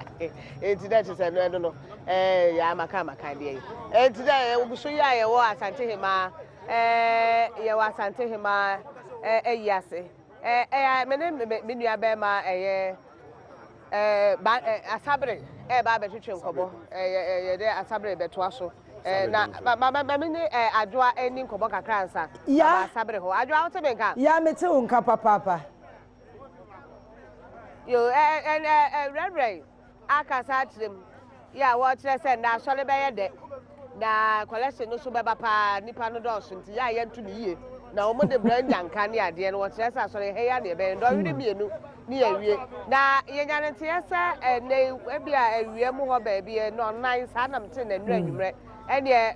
Enti na kyerɛ sɛ ɛno ɛno no. Ɛɛ yaa maka maka deɛ yi. Enti dɛ yɛgu so yi a yɛwɔ Asante Hemaa ɛɛ yɛwɔ Asante Hemaa ɛɛ ayi ase. Ɛɛ ɛyɛ me ne me nua bɛrima ɛyɛ ɛɛ ba ɛɛ Asabere ɛɛba abɛtwetwe nkɔmɔ. Ɛyɛ ɛyɛ dɛ Asabere bɛtoa so. Ɛɛ na ma ma ma me ne ɛɛ Adwoa ɛni nkɔmɔ kakra ansa. Ya. Aba Asabere hɔ. Adwoa wote me nka? Ya mete wo nka papaapa. Yo ɛɛ ɛɛ ɛɛ Reverend. akasa akyerɛ mu yi a wɔrekyerɛ sɛ nnɛ asɔre bɛyɛ dɛ na collection no so bɛba paa nipa no dɔɔso nti yɛ a yɛnto no yie na wɔn de brɛ nyanka ne adeɛ no wɔkyerɛ sɛ asɔre ha yi a na yɛbɛyɛ ndɔnhwere mmienu ne yɛwie na yɛnya no nteɛ sɛ ɛnɛ ebi a awia mu hɔ baabi nnɔnnan saa na mete na nnura anwummerɛ ɛneɛ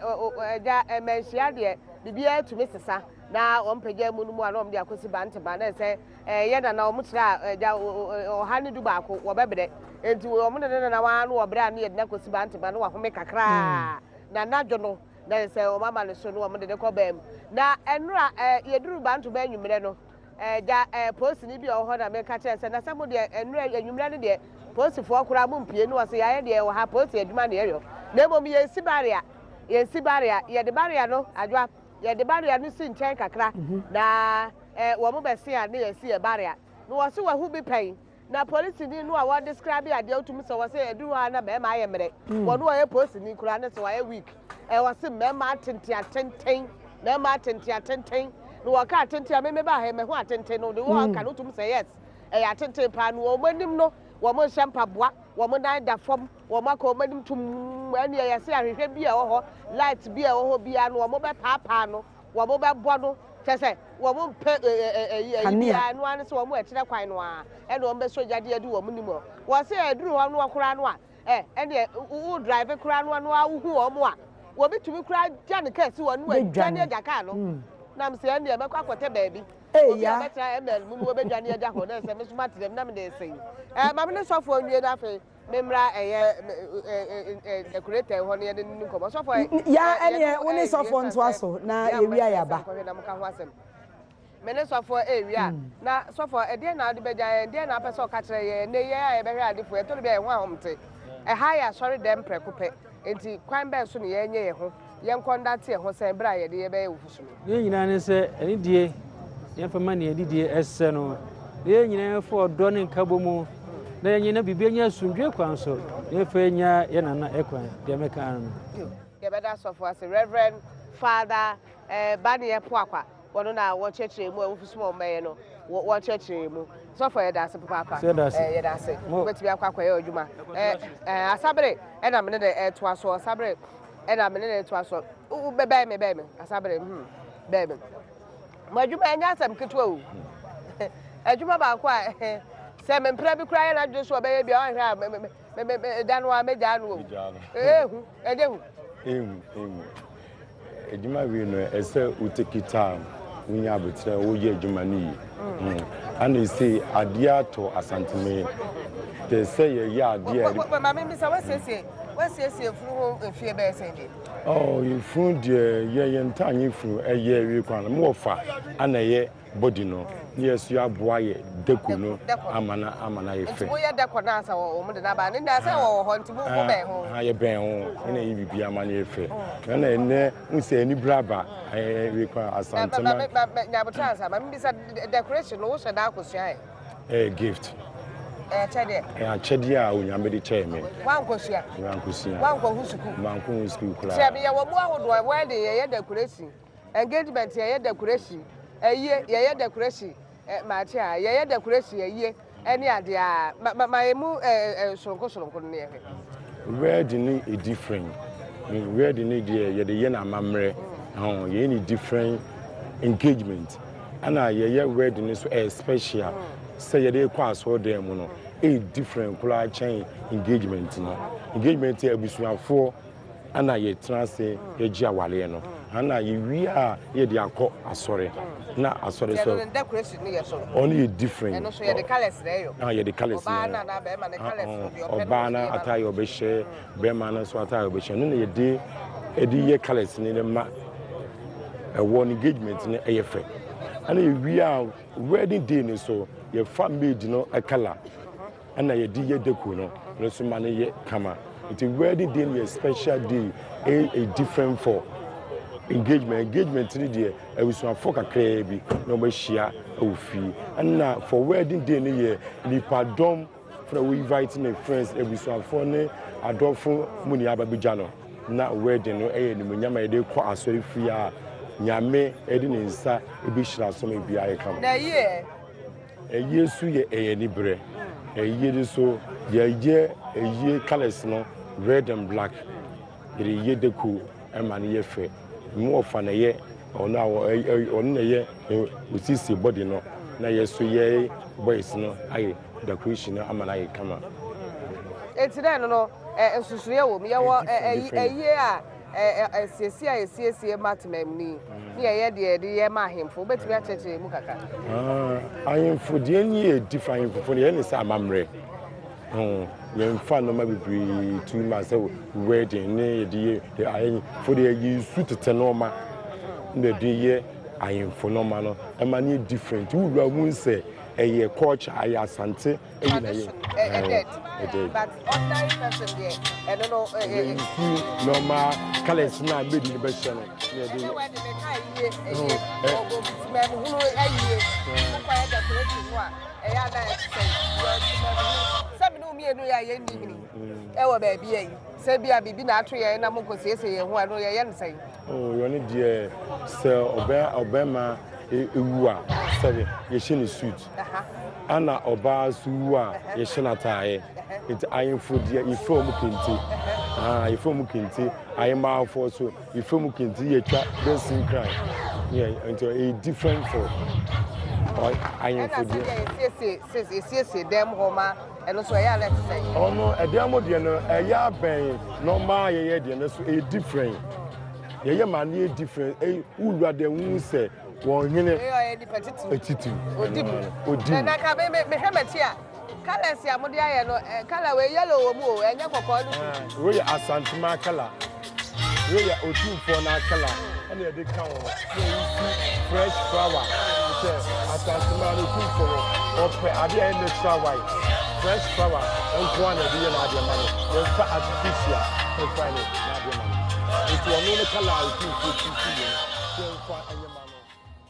ɛgya mmanhyia deɛ biribiara tumi sesa na wɔn pagya mu no mu a na wɔn de akɔsi bantama na ɛsɛ Ɛyɛ na na wɔn kyerɛ a agya 111 wɔbɛbrɛ nti wɔn ne ne nana wɔn ano wɔbrɛ a ne yɛde no akɔsi bantama na wahome kakraa na anadwo no na sɛ wɔn ama no so no wɔn de ne kɔ bɛn mu na ɛnora ɛ yɛduru bantama anwummerɛ no ɛgya ɛ polisini bi a ɔwɔ hɔ na meka kyerɛ sɛ na sɛ mo deɛ ɛnora anwummerɛ no deɛ polisifoɔ koraa mo mpie no wɔsɛ yɛayɛ deɛ wɔ ha polisi adwuma na yɛyɔ na mmom yɛnsi barrier yɛnsi barrier yɛde barrier no adwoa yɛde barrier no si nkyɛn kakra na Eh wɔn bɛse a ne yɛsi yɛ barrier na wɔse wahu bi pɛn na polisini no a wɔ describe adeɛ wotumi sɛ wɔse ɛduru hɔ a na bɛrima ayɛ mmerɛ wɔn wɔyɛ polisini koraa ne sɛ wayɛ weak eh wɔse mmarima atenten atenten mmarima atenten atenten na wɔka atenten a meme ba ha mahu atenten no de wɔn ka no wotumi sɛ yes ɛyɛ atenten paa no wɔn anim no wɔn nhyɛ mpaboa wɔn nan da fam wɔn akɔ wɔn anim tum ɛne yɛse ahwehwɛ bi a ɛwɔ hɔ light bi a ɛwɔ hɔ biara no wɔn bɛpaapaa no wɔn bɛbɔ no kyɛ sɛ wɔn mpɛ ɛyi ɛyi biara no ara ne sɛ wɔn ɛkyerɛ kwan no ara ɛna wɔn bɛsɔ gya de adi wɔn nim hɔ wɔn sɛ ɛduru hɔ no koraa no a ɛ ɛneɛ wo drive koraa no no a wohu wɔn a Obi tumi koraa gya ne kaa si hɔ na wadwane agya kaa no. Na mesɛ ɛndeɛ mɛkɔ akɔtɛ baabi. Obi a ɔbɛtra ML mu no wɔbɛdwane agya hɔ na ɛsɛ me so matena mu na mede resɛe. Ɛɛ ma me ne sɔfoɔ nwie na afei memmra ɛyɛ decorator hɔ no yɛne no nkɔmmɔ. Sɔfoɔ Ya ɛneɛ wo ne sɔfoɔ ntoa so na yɛwie a yɛaba. Nkɔhwɛ na moka ho asɛm. Me ne sɔfoɔ rewie a, na sɔfoɔ, ɛdeɛn na wode bɛgya yɛn? Ɛdeɛn na wopɛ sɛ ɔka kyerɛ yɛn? Ɛnnɛ yi, yɛn a yɛbɛhwɛ adefoɔ, ɛtɔ da bi a yɛn ho ahomte. Ɛha yɛ asɔredɛm prɛko pɛ, enti kwan bɛn so na yɛnyɛ yɛn ho, yɛnkɔndate yɛn ho sɛn berɛ a yɛde yɛbɛyɛ wo fusu no? Ne nyinaa ne sɛ, anidie yɛmfa ma nea anidie sɛ no, na yɛn nyinaa yɛmfa ɔdɔ ne nkabɔ mu, na yɛnyɛ na biribi anya asomdwoe kwan so, na yɛmfa nya yɛn nana kwan. Deɛ mɛka ara no. Yɛbɛda sɔfoɔ ase, Rev. Father Baneɛ Poakwa. Wɔn na wɔkyerɛkyerɛ mu a wofi soma wɔn bɛyɛ no, wɔkyerɛkyerɛ mu. Sɔfo yɛda ase papaapa. Yɛda ase. Wobɛtumi akɔ akɔyɛ adwuma. Asabere ɛna mene de ɛtoa so. Asabere ɛna mene de ɛtoa so. Bɛn me bɛn me. Asabere hmm bɛn me. Mo adwuma ɛnyɛ asɛm ketewa o. Adwuma baako a sɛ mempra bi koraa yɛ n'adwene so ɔbɛyɛ bi a ɔnhwɛ a me me me da no a mɛgyaa no o. Ehu ɛnyɛ hu. Ehu ehu. Adwuma wei no ɛsɛ wo take time wonya aboterɛ woyɛ adwuma no yie ana ɛsei adeɛ atɔ Asanteme te sɛ yɛyɛ adeɛ a. Maame mbisa wasiesie wasiesie funu ho mfie bɛyɛ sɛn nie? Oh funu deɛ yɛ yɛn ntaa nye funu ɛyɛ wie kwan no mo wɔ fa ana ɛyɛ body no ne yɛ so aboa yɛ deko no ama na ama na yɛ fɛ. Nti mo yɛ deko na ansa wɔ wɔn de n'aba ne na sɛ wɔ hɔ nti mo mo bɛn ho. Ha yɛ bɛn ho ɛna yɛ bibi ama na yɛ fɛ ɛna ɛnɛ n sɛ ɛni bere aba ɛɛ wei kwan asantema. Ma ma ma nyabotra ansa ma mi bisa decoration no wohyɛ da akosua yɛ. Ɛyɛ gift. Ɛyɛ akyɛdeɛ. Ɛyɛ akyɛdeɛ a Onyame de kyɛɛ me. Wankosua. Wankosua. Wankɔ ho sukuu. Mankɔ ho sukuu koraa. Kyerɛ me yɛ wɔ mu ahodoɔ wedding yɛyɛ decoration. Engagement yɛyɛ decoration ayie yɛyɛ decoration eh, maakye a yɛyɛ decoration ayie ɛne adeɛ a ma ma ma emu eh, eh, soronko soronko no ne yɛhwɛ. Wedding no yɛ different. Wedding no deɛ yɛde yɛ no amammerɛ. Ɛho yɛyɛ no different engagement. Ɛna yɛyɛ wedding no nso ɛyɛ special. Sɛ yɛde kɔ asɔredan mu no ɛyɛ different koraa kyɛn engagement no. Engagement yɛ abusuafoɔ. Ana yɛtena ase yɛgye awareɛ no ana yɛwie a yɛde akɔ asɔre na asɔre so ɔno yɛ different yɛde colours na ɔbaa no ataayɛ ɔbɛhyɛ bɛrima no nso ataayɛ ɔbɛhyɛ no na yɛde ɛde yɛ colours no ma ɛwɔ engagement no ɛyɛ fɛ ana yɛwie a wedding day no so yɛfa maid no colour Ɛna yɛde yɛ deco no no nso ma no yɛ kama nti wedding day no yɛ special day a a different for engagement engagement no deɛ abusuafoɔ kakraa bi na wɔahyia wɔ fie ɛna for wedding day no yɛ nipadɔm fana wo invite ne friends abusuafoɔ ne adɔfo mu ne aba bɛgya no na wedding no ɛyɛ animuonyam a yɛde kɔ asɔre fie a nyame ɛde ne nsa ɛbɛhyira so ma biara yɛ kama. Na ɛyie Ayie nso yɛ ɛyɛ anibrɛ. Ayie no nso yɛyɛ ayie colours no red and black. Yɛde yɛ deco ma no yɛ fɛ. Mu ɔfa na ɛyɛ ɔno a ɔno na ɛyɛ osiesie body no na yɛ so yɛ boys no ayɛ decoration no ama no ayɛ kama. Enti na ɛno no nsusuiɛ wɔ mu. Yɛwɔ ayie a Asiesie a yɛsiesie ma temamuni ne yɛyɛ deɛ yɛde yɛ ma ahemfo. Wobɛtumi akyerɛkyerɛ mu kakra? Ahemfo deɛ ni yɛ different. Ahemfo no yɛyɛ ne sɛ amammerɛ. Yɛmfa nneɛma bebree tu ma sɛ wedding ne yɛde yɛ ahemfo deɛ yɛsu tete nneɛma na yɛde yɛ ahemfo nneɛma no ɛma no yɛ different. Wowura mu sɛ ɛyɛ culture ɛyɛ Asante. Eyi na yɛ ɛdɛ. But ordinary person deɛ ɛno no. Yɛ nsu normal colours na maid no bɛhyɛ no. Ɛnyɛ wɛde ne ka ayie ɛyie ɔbɔ tìmɛmuhunu ayie wokɔ yɛ decoration no a ɛyɛ ana ɛte sɛ yɛ tìmɛmuhunu sɛ mene mmienu yɛ a yɛn ni hini ɛwɔ baabi ayi sɛ bi a biribi na ato yɛn na mo nkɔ siesie yɛn ho ɛno yɛyɛ no sɛn. Oh yɛn deɛ sɛ ɔbɛ ɔbɛma ewu a sɛbi yɛhyɛ ne suit. Ana ɔbaa nso wu a yɛhyɛ no ataaeɛ. Nti ahemfo deɛ yɛfira wɔn kente. Ah, yɛfira wɔn kente. Ahemaafoɔ nso yɛfira wɔn kente yɛtwa bɛsi nkran. Yeah, nti ɛyɛ different for ahemfo deɛ. Ɛna sɛdeɛ yɛsiesie yɛsiesie dan mu hɔ ma ɛno nso ɛyɛ a na ɛte sɛn? Ɔno ɛdan mu deɛ no ɛyɛ abɛn normal yɛyɛ deɛ no so ɛyɛ different. Yɛyɛ ma no yɛ different. Ɛyi wowura dɛ wohu sɛ wɔn hene titiriw. Odi mu. Odi mu. Na ka me me mehwɛ m'akyi a colours a mode ayɛ no eh, colour wei yellow wɔ mu o, ɛnyɛ kɔkɔɔ ne tuntum. Wei yɛ Asantema colour. Wei yɛ Otumfoɔ no akala ɛna yɛde ka ho na yɛsi fresh flower sɛ Asantema no Otumfoɔ no ɔpɛ adeɛ a ɛyɛ natural white fresh flower nko ara na yɛde yɛ n'adeɛ ma no yɛmfa artificial mfa ne n'adeɛ ma no nti ɔno ne kala a Otumfoɔ tutu yɛ no yɛmfa nyɛ ma no.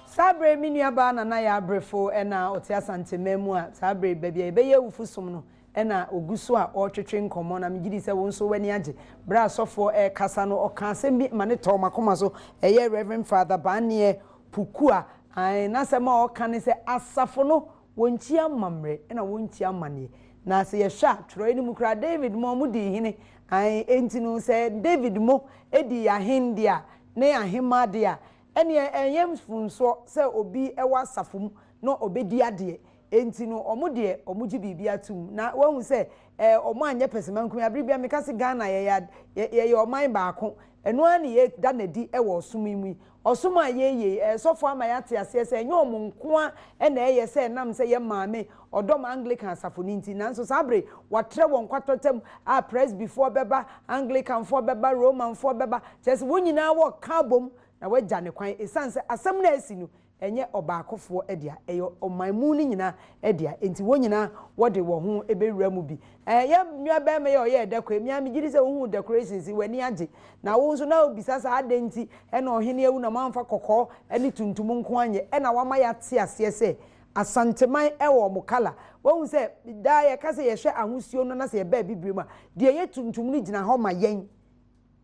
Saa berɛ yi me nuabaa Nana Yaa Brefo na ɔte Asanteman mu a saa berɛ yi baabi a yɛbɛyɛ awufo som no na ɔgu so a ɔretwetwe nkɔmmɔ, na megye di sɛ wo nso w'ani agye. Berɛ a sɔfoɔ rekasa no, ɔkaa asɛm bi ma no tɔɔ m'akoma so. Ɛyɛ Rev. Father Barnier Pukua. Ae, n'asɛm a ɔka ne sɛ, Asafo no, wɔnkyia amammerɛ na wɔnkyia amanneɛ. Na sɛ yɛhwɛ a, twerɛeɛ no mu koraa, David ma wɔdii hene. Ae, enti no, sɛ David mo dii ahen deɛ a, ne ahemmaa deɛ a, ɛnneɛ ɛnyɛ mfomsoɔ sɛ obi wɔ asafo mu na ɔbɛdi adeɛ. Enti no wɔn deɛ wɔn gye biribiara tom. Na wahu sɛ ɛɛ wɔn anyɛ pɛsɛmankomia. Bere biara meka se Ghana yɛyɛ yɛyɛ ɔman baako. Ɛno ara na yɛda no adi wɔ ɔsom yi mu yi. Ɔsom a yɛyɛ yi, ɛɛ sɔfo ama yɛate aseɛ sɛ ɛnyɛ wɔn nko ara na ɛyɛ sɛ ɛnam sɛ yɛn maame ɔdɔm Anglican asafo no nti. Nanso saa bere yi, wɔatrɛ wɔn kwatɔtam a Presbyfoɔ bɛba, Anglicanfoɔ bɛba, Romanfoɔ bɛba. Kyerɛ sɛ wɔn nyinaa wɔreka abom na wɔagya ne kwan esiane sɛ asɛm no a asi no Ɛnyɛ ɔbaakofoɔ dea, ɛyɛ ɔman mu no nyinaa dea, enti wɔn nyinaa wɔde wɔn ho bɛwura mu bi. Ɛɛ, yɛn nuabarima yi a ɔyɛɛ dɛkɔ yi, me ara megye di sɛ wohuu decorations yi, w'ani agye. Na wo nso na wobisa sɛ adɛn nti na ɔhene awu na moamfa kɔkɔɔ ne tuntum nko anyɛ, ɛna wama yɛate aseɛ sɛ Asanteman wɔ wɔn colour. Woahu sɛ daa yɛka sɛ yɛhwɛ ahosuo no na sɛ yɛba Abibire mu a, deɛ ɛyɛ tuntum no gyina hɔ ma yɛn,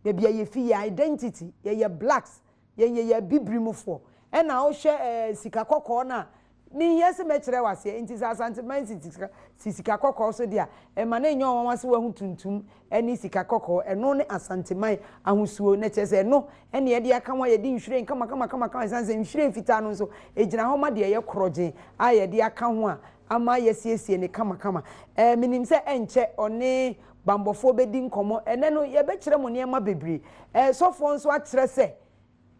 baabi a yɛfi, yɛn identity, yɛyɛ blacks. Yɛn yɛyɛ abibiri mu foɔ. Ɛna wo hwɛ ɛɛ sika kɔkɔɔ no a, me nhia se mɛkyerɛ wo aseɛ. Nti sɛ Asanteman si sika si sika kɔkɔɔ so deɛ a, ɛma no nyɛ ɔnwanwa se wahu tuntum ɛne sika kɔkɔɔ. Ɛno ne Asanteman ahosuo. Na kyerɛ sɛ ɛno ɛne yɛde aka ho a yɛde nhwiren kama kama kama kama ɛsiane sɛ nhwiren fitaa no nso ɛgyina hɔ ma deɛ ɛyɛ korɔgyen a yɛde aka ho a ama yɛasiesie no kama kama. Ɛɛ menim sɛ ɛnkyɛ ɔne Bammɔfoɔ bɛdi nkɔmmɔ. Ɛnnɛ no, yɛbɛkyerɛ mo nneɛma bebree. Ɛɛ, sɔfoɔ nso akyerɛ sɛ,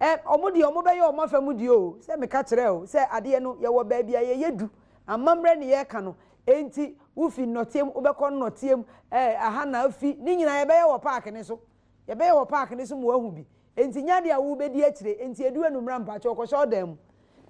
ɛ, wɔn deɛ wɔbɛyɛ wɔn afa mu deɛ o, sɛ meka kyerɛɛ wo sɛ adeɛ no, yɛwɔ baabi a yɛyɛ du. Amammerɛ ne yɛreka no. Enti, wofi nnɔteɛ mu, wobɛkɔ nnɔteɛ mu, ɛ, aha na afi, ne nyinaa yɛbɛyɛ wɔ paake no so. Yɛbɛyɛ wɔ paake no so ma woahu bi. Enti nyɛ adeɛ a wobɛdi akyire. Enti ɛdu anwummerɛ a, mpakyɛw kɔhyɛ wo dan mu.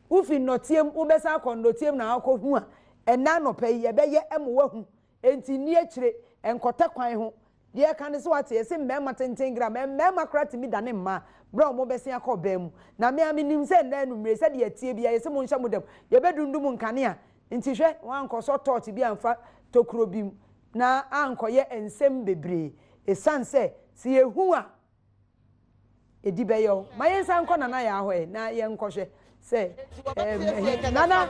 Wofi nnɔteɛ mu, wobɛsan akɔ nnɔteɛ mu na woakɔhu a, ɛnnɛ anɔpa yi, yɛbɛyɛ ma woahu. Enti nni akyire, nkɔtɛ kwan ho. Deɛ ɛka ne sɛ wate, yɛse mmarima tenten gram, mmarima koraa tumi dane mmaa berɛ a wɔbɛsen akɔ ɔbaa mu. Na me ara menim sɛ nnɛ anwummere, sɛdeɛ ɛteɛ biara, yɛse monhyɛ mo dam, yɛbɛdundum nkanea. Nti hwɛ, woankɔsɔ torch bi amfa tokuro bi mu na ankɔyɛ nsɛm bebree. Ɛsiane sɛ, sɛ yɛhu a, Edi bɛyɛ o. Ma yɛnsan nkɔ Nana Yaa hɔ ɛ na yɛnkɔhwɛ sɛ ɛɛm Nana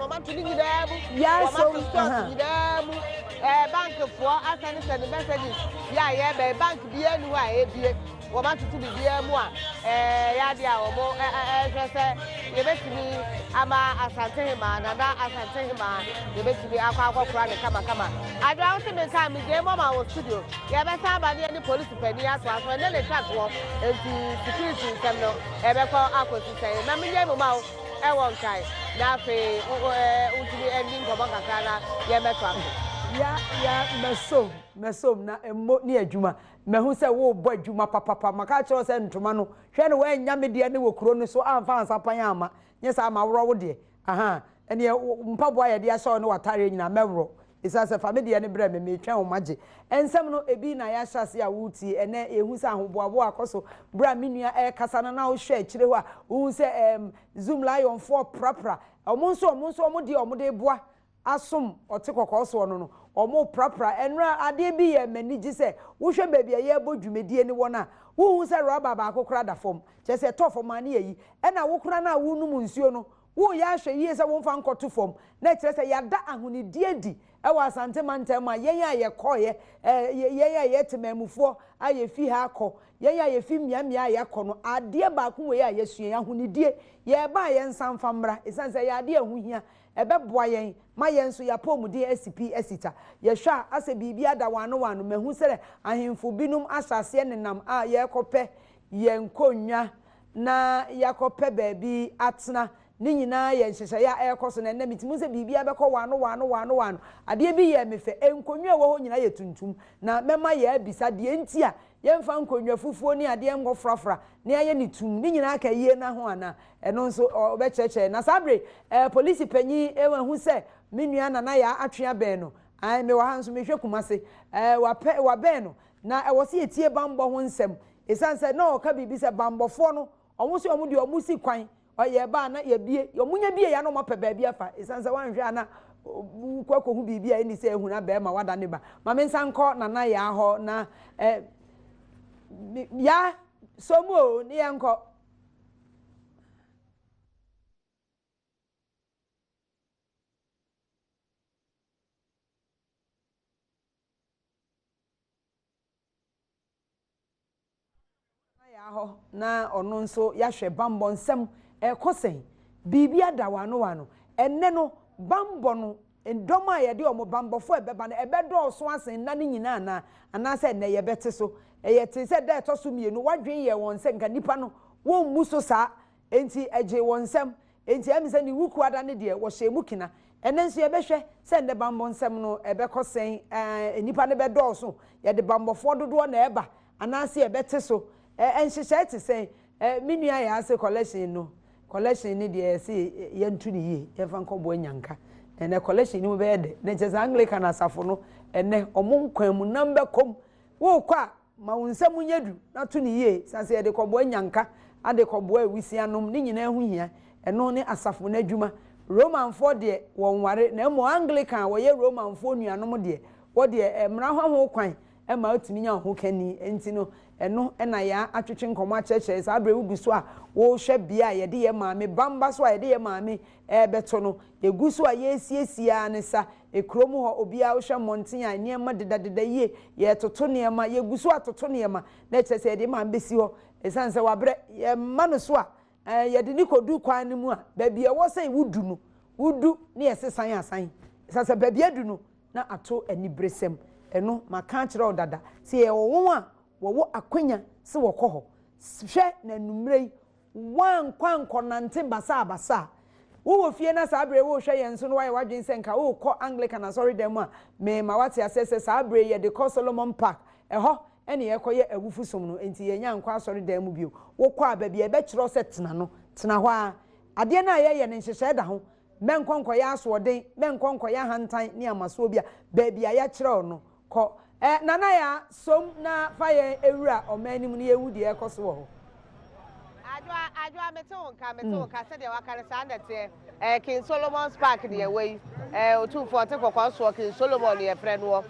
Yaa som ahaa. Nyinaa mu ɛɛ bankfoɔ asɛne sɛne messages yɛ a yɛbɛn bank biara ni hɔ a ebie wɔn atoto biribiara mu a ɛɛ yɛ adeɛ a wɔn ɛɛhwɛ sɛ yɛbɛtumi ama Asantehemaa Nana Asantehemaa yɛbɛtumi akɔ akɔkora ne kamakama. Adwoa wo se menka megyae mu ama wɔ studio yɛbɛsan aba ne yɛne polisi panin atoa so, ɛnnɛ na ɛtwa toɔ, enti security nsɛm no ɛbɛkɔ akɔsi sɛn? Ma menyɛ mu ma wo ɛwɔ Nkran na afei wontumi ɛnni nkɔmmɔ kakra na yɛmmɛtoa so. Ya ya mɛsom mɛsom na mmo ne adwuma mahu sɛ worebɔ adwuma papapa maka akyerɛ wo sɛ ntoma no hwɛ no woannya me deɛ ne wɔ kuro no so amfa ansapan amma nyɛ saa maworɔ wo deɛ Ahaa, ɛneɛ wo mpaboa a yɛde ahyɛ wo ne w'ataareɛ nyinaa mɛworɔ, ɛsiane sɛ fa me deɛ no brɛ me, meretwɛn wo magye. Nsɛm no, ebi na yɛahyɛ aseɛ a woretie. Ɛnnɛ yɛhu sɛ ahoboaboa akɔ so. Berɛ a me nua ɛrekasa no na wohwɛ akyire hɔ a, wohu sɛ ɛɛm, Zoom Lionfoɔ prapra. Wɔn nso, wɔn nso wɔn deɛ wɔde reboa asom ɔte kɔkɔɔ soɔ no no, wɔreprapra. Ɛnora adeɛ bi yɛɛ m'anigye sɛ wohwɛ baabi a yɛrebɔ dwumadie no wɔ no a, wonhu sɛ rɔba baako koraa da fam. Kyerɛ sɛ ɛtɔ fam a ne yɛyi. Ɛna wo koraa no a worenom nsuo no, woreyɛ ahwɛ yie sɛ womfa nkɔto fam. Na ɛkyerɛ sɛ yɛada ahonidie adi wɔ Asante mantam mu a yɛn a yɛkɔeɛ, yɛn a yɛyɛ temanmufoɔ a yɛfi ha akɔ, yɛn a yɛfi mmeammea a yɛakɔ no, adeɛ baako wei a yɛasua yi, ahonidie, yɛreba a yɛnsan mfa mmra, ɛsiane sɛ ɛyɛ adeɛ a ɛho hia. Ɛbɛboa yɛn ma yɛn nso yɛn apɔwmuden asi pi asi ta. Yɛhwɛ a, asɛ biribi ada wɔn ano wɔn ano. Mahu sɛ ahemfo binom ahyɛ aseɛ nenam a yɛrekɔpɛ yɛn nkonnwa. na yɛakɔpɛ baabi atena. Ne nyinaa yɛ nhyehyɛeɛ a ɛrekɔ so, na ɛnnɛ metumi hu sɛ biribiara bɛkɔ waano waano waano waano. Adeɛ bi yɛɛ me fɛ, nkonnwa a ɛwɔ hɔ nyinaa yɛ tuntum, na mɛma yɛabisa deɛ nti a yɛmfa nkonnwa fufuo ne adeɛ nkɔfrafra na yɛayɛ no tumm. Ne nyinaa ka ayie no ho anaa? Ɛno nso ɔbɛkyerɛkyerɛ. Na saa berɛ yi, ɛɛ polisi panin ahu sɛ me nua Nana Yaa atwe abɛn no. Ae, mewɔ ha nso mehwɛ Kumasi. Ɛɛ wapɛ, wabɛn no. Na ɛwɔ sɛ yɛtie bammɔ ho nsɛm. Ɛsiane sɛ na ɔreka biribi sɛ bammɔfoɔ no, wɔn nso wɔn deɛ wɔsi kwan, yɛba a na yɛbue, wɔnya bue a na wɔapɛ baabi afa. Ɛsiane sɛ woanhwɛ a na wokɔ akɔhu biribi a ɛnni sɛ ɛhu na bɛrima wada ne ba. Ma me nsa nkɔ Nana Yaa hɔ na eh, Yaa, sɔ mu o, ne yɛnkɔ. Yaa hɔ na ɔno nso yɛahwɛ bammɔ nsɛm ɛrekɔ sɛn. Biribi ada wano wano. Ɛnnɛ no, bammɔ no, dɔm a yɛde wɔn, bammɔfoɔ a ɛbɛba no, ɛbɛdɔɔso asen nna no nyinaa anaa? Anaasɛ ɛnnɛ yɛbɛte so? Yɛtee sɛ da a ɛtɔ so mmienu, wɔadwene yɛɛ wɔn sɛ nka nnipa no wɔmmu so saa, enti ɛgyee wɔn nsam. Enti ɛyɛ me sɛ ne wukuada no deɛ, wɔhyɛɛ mu kena. Ɛnnɛ nso yɛbɛhwɛ sɛ nnɛ bammɔ nsɛm no ɛbɛkɔ sɛn, ɛɛ, nnipa no bɛdɔɔso, yɛde bammɔfoɔ dodoɔ na ɛreba, anaasɛ yɛbɛte so. Ɛ, nhyehyɛe te sɛn? Ɛ, me nua yɛ ase collection no, collection no deɛ yɛse yɛnto no yie, yɛmfa nkɔboa Nyanka. Ɛnnɛ collection no mu bɛyɛ dɛ. Na kyerɛ sɛ Anglican asafo no, ɛnnɛ, wɔn nkwan mu nam bɛkɔ mu. Worekɔ a, Ma wo nsa mu nyɛ du na to no yie, sane sɛ yɛde kɔboa nnyanka, ade kɔboa awisianom, ne nyinaa ho hia. Ɛno ne asafo no adwuma. Romanfoɔ deɛ, wɔnware, na mmom Anglican a wɔyɛ Romanfoɔ nuanom deɛ, wɔ deɛ, mmara ho ho kwan ma wotumi nya wo ho kani. Enti no, ɛno na yɛa atwetwe nkɔmmɔ akyerɛkyerɛ. Saa berɛ yi wogu so a worehwɛ bea a yɛde yɛn maame, bamba so a yɛde yɛn maame rebɛto no, yɛgu so a yɛresiesie ara ne sa. Kurom hɔ, obiara wohwɛ mmɔnten a, nneɛma dedadeda yie. Yɛretoto nneɛma, yɛgu so atoto nneɛma, na ɛkyerɛ sɛ yɛde maame bɛsi hɔ. Ɛsiane sɛ wabrɛ, yɛmma no so a, yɛde no kɔdu kwan no mu a, baabi a ɛwɔ sɛ wodu no, wodu na yɛse san asan. Ɛsiane sɛ baabi adu no, na ato aniberesɛm. Ɛno, maka akyerɛ wo dada sɛ yɛwɔ wɔn a wɔwɔ akwanya sɛ wɔkɔ hɔ. Hwɛ na anwummerɛ yi, Woankɔ ankɔnante basabasa a. Wowɔ fie na saa bere yi worehwɛ yɛn nso na woayɛ w'adwene sɛ nka worekɔ Anglican asɔredan mu a, merema woate aseɛ sɛ saa bere yi yɛde kɔ Solomon Park. Ɛhɔ na yɛrekɔyɛ awufo som no, enti yɛnnya nkɔ asɔredan mu bio. Wokɔ a, baabi a yɛbɛkyerɛ wo sɛ tena no, tena hɔ ara. Adeɛ no a yɛyɛ no, nhyehyɛe da ho. Mɛnkɔ nkɔyɛ asoɔden, mɛnkɔ nkɔyɛ ahantan ne amasoɔ bi a, baabi a yɛakyerɛ wo no, Kɔ. Ɛ, Nana Yaa, som na fa yɛn wura ɔman no mu na yɛnhu deɛ ɛrekɔ so wɔ hɔ. Adwoa, Adwoa, mete wo nka, mete wo nka, sɛdeɛ waka no saa na ɛteɛ. Ɛɛ, King Solomon's Park na yɛwɔ yi. Ɛɛ, Otumfoɔ ɔte kɔkɔɔ soɔ, King Solomon na yɛfrɛ noɔ.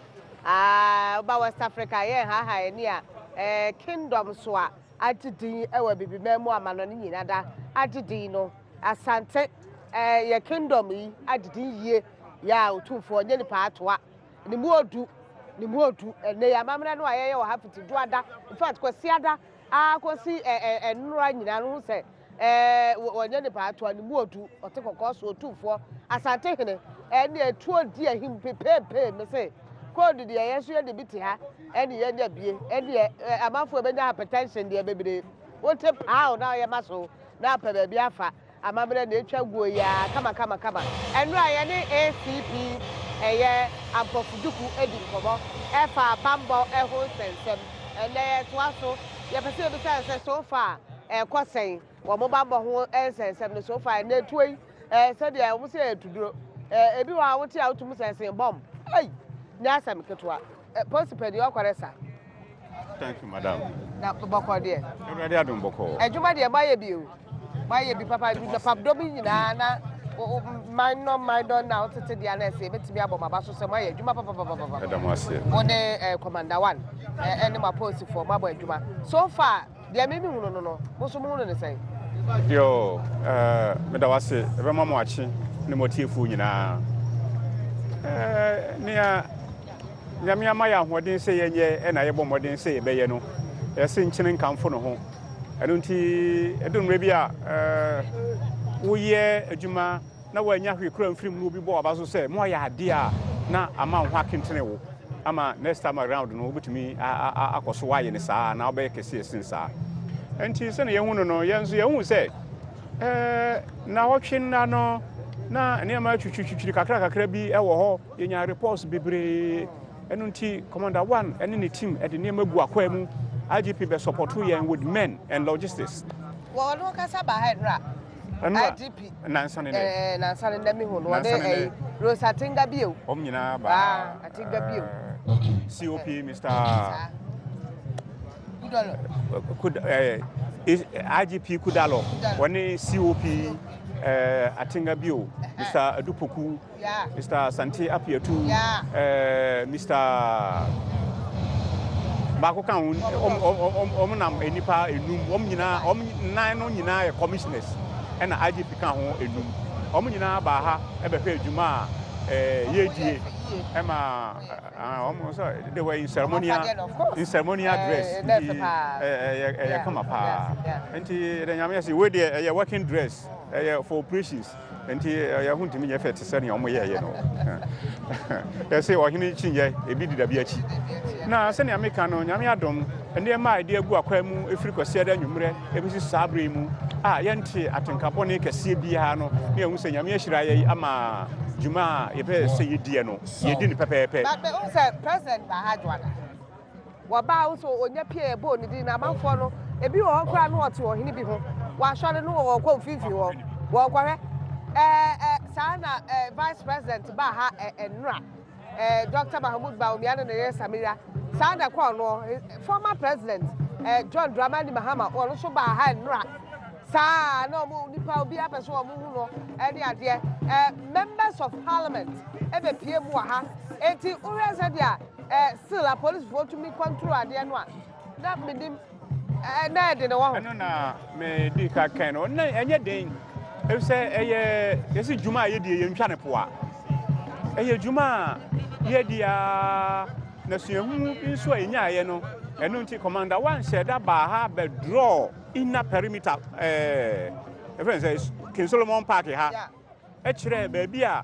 Aa, woba West Africa a, yɛnhaahaa yɛn ani a, ɛɛ, kingdom so a agye din wɔ Abibiman mu amanɔne nyina da agye din no, Asante, ɛɛ, yɛ kingdom yi agye din yie. Yɛ a Otumfoɔ nyɛ nipa atoa. Ne mu odu, ne mu odu. Ɛnnɛ yi amammerɛ no a yɛyɛ wɔ ha fiti Dwoada, in fact Kwasiada ara kɔsi ɛ ɛ nnora nyinaa no ho sɛ ɛɛ wɔnyɛ nipa atoa, ne mu odu, ɔte kɔkɔɔ so, otumfoɔ, Asantehene, ɛne etuo di ahim pepeepee, me se koodu deɛ yɛn nso yɛde bi te ha, ɛne yɛnya bie, ɛneɛ amanfoɔ bɛnya hypertension deɛ bebree, wote paaw na ɔyɛ ma so na apɛ baabi afa. Amammerɛ na atwa guo yi ara kama kama kama. Ɛnora yɛne ACP ɛyɛ Ampofo Duku adi nkɔmmɔ ɛfa bammɔ ho nsɛnsɛm. Ɛnnɛ yɛtoa so, yɛpɛ sɛ yɛbisa no sɛ so far ɛrekɔ sɛn wɔ mo bammɔ ho nsɛnsɛm no so far ɛnnɛ atuo yi ɛɛ sɛdeɛ wɔn sɛ ɛyɛ tuduro ɛɛ ebi wɔ hɔ a wote a wotumi sɛ ɛsen bomb ei nyɛ asɛm ketewa. Posi panin ɔkɔre sa. Thank you madam. Na bɔkɔ deɛ. Awurade adom bɔkɔ. Adwuma deɛ moayɛ bi o. Moayɛ bi papa pap dɔm yi nyinaa na minor minor na wotete deɛ na ɛsɛ yɛbɛtumi abɔ mo aba so sɛ moayɛ adwuma papapapapa. Ɛda mo aseɛ. Wo ne eh, Commander One ɛne eh, mo apolisifoɔ moabɔ adwuma. So far Deɛ me mehunu no no, mo nso mohunu no sɛn? Yoo, eh, meda wo ase. Ɛbɛma mo akye ne mo atiefoɔ nyinaa. Eh, nea Nyame ama yɛ ahoɔden sɛ yɛnyɛ ɛna yɛbɔ mmɔden sɛ yɛbɛyɛ no, yɛse nkyene nkamfo ne ho. Ɛno nti, ɛdu mmerɛ bi a, eh, woyɛ adwuma na woannya hwee koraa amfiri mu na obi bɔ w'aba so sɛ moayɛ adeɛ a na ama wo ho akentene wo ama next time around no wobɛtumi akɔ so woayɛ no saa anaa wobɛyɛ kɛseɛ sen saa. Nti sɛnea yɛhu no no, yɛn nso yɛhu sɛ ɛɛ nnawɔtwe nna no na nneɛma twitwiritwitwiri kakra kakra bi wɔ hɔ. Yɛnya reports bebree. Ɛno nti Commander One ne ne team de nneɛma gu akwaa mu. IGP bɛ supporto yɛn with men and logistics. Wɔ ɔno ankasa baa ha nnora. Nnora IGP. Nansa ne nnɛ. Ɛɛ nansa ne nnɛ mehu no. Nansa Ɔne ne nnɛ. ɛyi Rose Atenga bio. Wɔn nyinaa baa. Ah, Atenga bio. COP Mr. Saa. Kudalo. Kud, eh, IGP Kudalo. Kudalo. Wɔne COP eh, Atenga bio. Mr. Adupoku. Mister Asante Apiatu, eh, Mister baako ka ho, wɔn nam nnipa enum, wɔn nyinaa, wɔn nnan no nyinaa yɛ commissioners, ɛna IGP ka ho enum. Wɔn nyinaa baa ha ɛbɛhwɛ adwuma a eh, yɛredie ɛma wɔn sɛ they were in ceremonial in ceremonial dress nti ɛyɛ ɛyɛ kama paa. Nti ɛdɛ nyame ase wei deɛ ɛyɛ working dress, ɛyɛ for operations. Enti yɛn ho ntumi nyɛ fɛ te sɛ nea wɔyɛeɛ no. Yɛse ɔhene kyinyɛ, ebi deda bi akyi. Na sɛnea meka no, Nyame adom, nneɛma a yɛde agu akwan mu firi Kwasiada anwummerɛ bɛsi saa berɛ yi mu a yɛnte atenka bɔne kɛseɛ biara no, na yɛhu sɛ Nyame ahyira yɛn ama dwuma a yɛpɛ sɛ yɛdiɛ no, yɛdi no pɛpɛɛpɛ. But wohu sɛ President baa ha Joana. Wɔbaa wo so onya pie ɛbɔɔ ne din na amanfoɔ no ebi wɔ hɔ koraa no wɔte ɔhene bi ho wɔasɔre no wɔkɔ mfimfini hɔ wɔkɔhwɛ ɛɛ ɛ saa na ɛ vice president baa ha ɛ ɛnora ɛ Dr. Mahamudu Bawumia ne ne yere Samira saa na ɛkɔɔ no former president ɛ John Dramani Mahama wɔn nso baa ha ɛnora saa na wɔn nipa obi apɛ so wɔn hu no ɛne adeɛ ɛ members of parliament ɛbɛpie mu wɔ ha eti wohwɛ sɛ deɛ Eh still apolisifoɔ tumi control adeɛ no a na menim eh, na ɛde ne wɔ ho. Ɛno na medi ka kan no, na ɛnyɛ den efisɛ ɛyɛ yɛsi dwuma a yɛdie yɛntwa ne poa. Ɛyɛ dwuma a yɛdi ara na suahu bi nso a yɛnyaeɛ no, ɛno nti Commander wanhyɛ da baa ha bɛ draw inner perimeter ɛɛ ɛfɛn sɛ King Solomon Park ha. Yeah. kyerɛɛ baabi a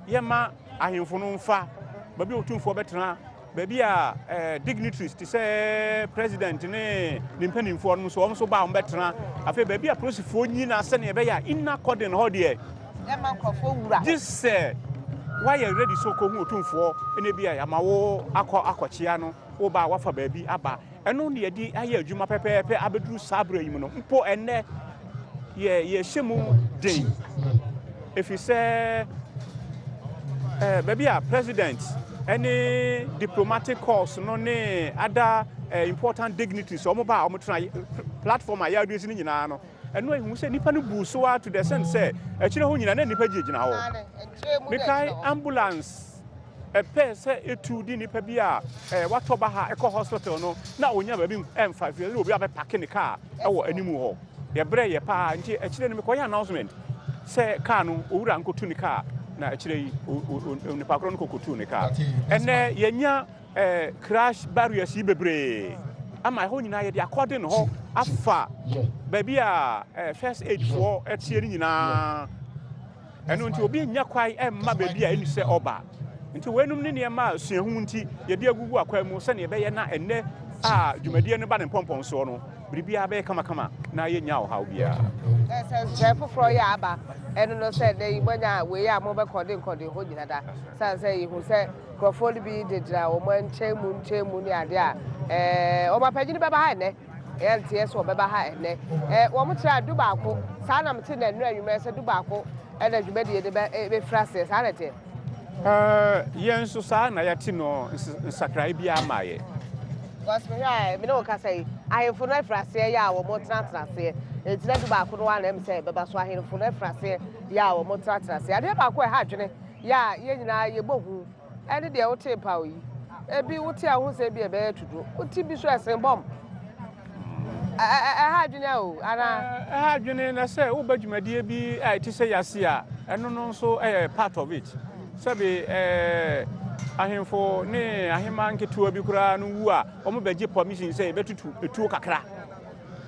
yɛma ahemfo no mfa, baabi a otumfoɔ bɛtena, baabi a dignitaries te sɛ president ne ne mpanimfoɔ no nso wɔn nso ba a wɔbɛtena, afei baabi a polisifoɔ nyina sɛnea ɛbɛyɛ a inner cordon hɔ deɛ yɛma nkurɔfoɔ wura gye sɛ woayɛ ready sɛ wokɔhu otumfoɔ na ebi a yɛama wo akɔ akɔkyea no, woba a woafa baabi aba. Ɛno na yɛde ayɛ adwuma pɛpɛɛpɛ abɛduru saa berɛ yi mu no. Mpo ɛnnɛ, yɛ yɛhyɛ mu den, ɛfiri sɛ eh, baabi a president ne diplomatic corps no ne other eh, important dignitaries wɔn ba a wɔtena platform a yɛadresi no nyinaa no, ɛno ehu sɛ nipa no buu so ara to the extent sɛ akyire hɔ nyinaa na nipa gyinagyina hɔ. Mekae ambulance ɛpɛɛ sɛ etu de nipa bi a watɔ baha kɔ hospital no na onya baabi mfa efisɛ na obi abɛpake ne kaa wɔ anim hɔ. Yɛbrɛɛ yɛ paa nti akyire no mekɔyɛ announcement sɛ kaa no owura nkotu ne kaa na akyire yi onipa korɔ no kɔkɔtuu ne kaa. Ɛnnɛ yɛanya crash barriers yi bebree ama ɛhɔ nyinaa yɛde akɔden hɔ afa baabi a first aid foɔ teɛ no nyinaa. Ɛno nti, obi nnya kwan mma baabi a enni sɛ ɔba. Nti weinom ne nneɛma a suahu nti yɛde agugu akwan mu sɛnea ɛbɛyɛ na ɛnnɛ a dwumadie no ba ne mpɔmpɔnsoɔ no, biribiara bɛyɛ kamakama na yɛnnya ɔhaw biara. Sɛ nhyehyɛe foforɔ yɛ aba, ɛno no sɛ nnɛ yi moanya wei a mobɛkɔde nkɔde hɔ nyina da. Sane sɛ yɛhu sɛ nkurɔfoɔ no bi gyinagyina wɔn nkyɛn mu nkyɛn mu ne adeɛ a, ɛɛ wɔn apanyini bɛba ha ɛnnɛ. Yɛnteɛ sɛ wɔbɛba ha ɛnnɛ. Ɛ, wɔn kyerɛ a, dubaako, saa na mete no nnora anwummerɛ sɛ dubaako na dwumadie no bɛ, bɛfiri aseɛ. Saa na ɛteɛ? Ɛ, yɛn nso saa na yɛte no, nsakraeɛ biara mmaeɛ. Because mehwɛ a, me ne wo kasa yi, ahemfo no afiri aseɛ yɛ a wɔtenatena aseɛ. Enti na dubaako no ara na ɛm sɛ ɛbɛba so. Ahemfo no afiri aseɛ yɛ a wɔtenatena aseɛ. Adeɛ baako a ɛha adwene yɛ a yɛn nyinaa yɛbɔ hu Ɛne deɛ wotee paw yi. Ebi wote a wohu sɛ ebi ɛbɛyɛ tudo. Wote bi so ɛsen bɔmb. Ɛha adwene a o, anaa? Ɛha adwene na sɛ woba dwumadie bi a ɛte sɛ yase a, ɛno no nso yɛ part of it. Sɛbe ɛɛ ahemfo ne ahemmaa nketewa bi koraa no wu a, wɔbɛgye permission sɛ yɛbɛtutu etuo kakra.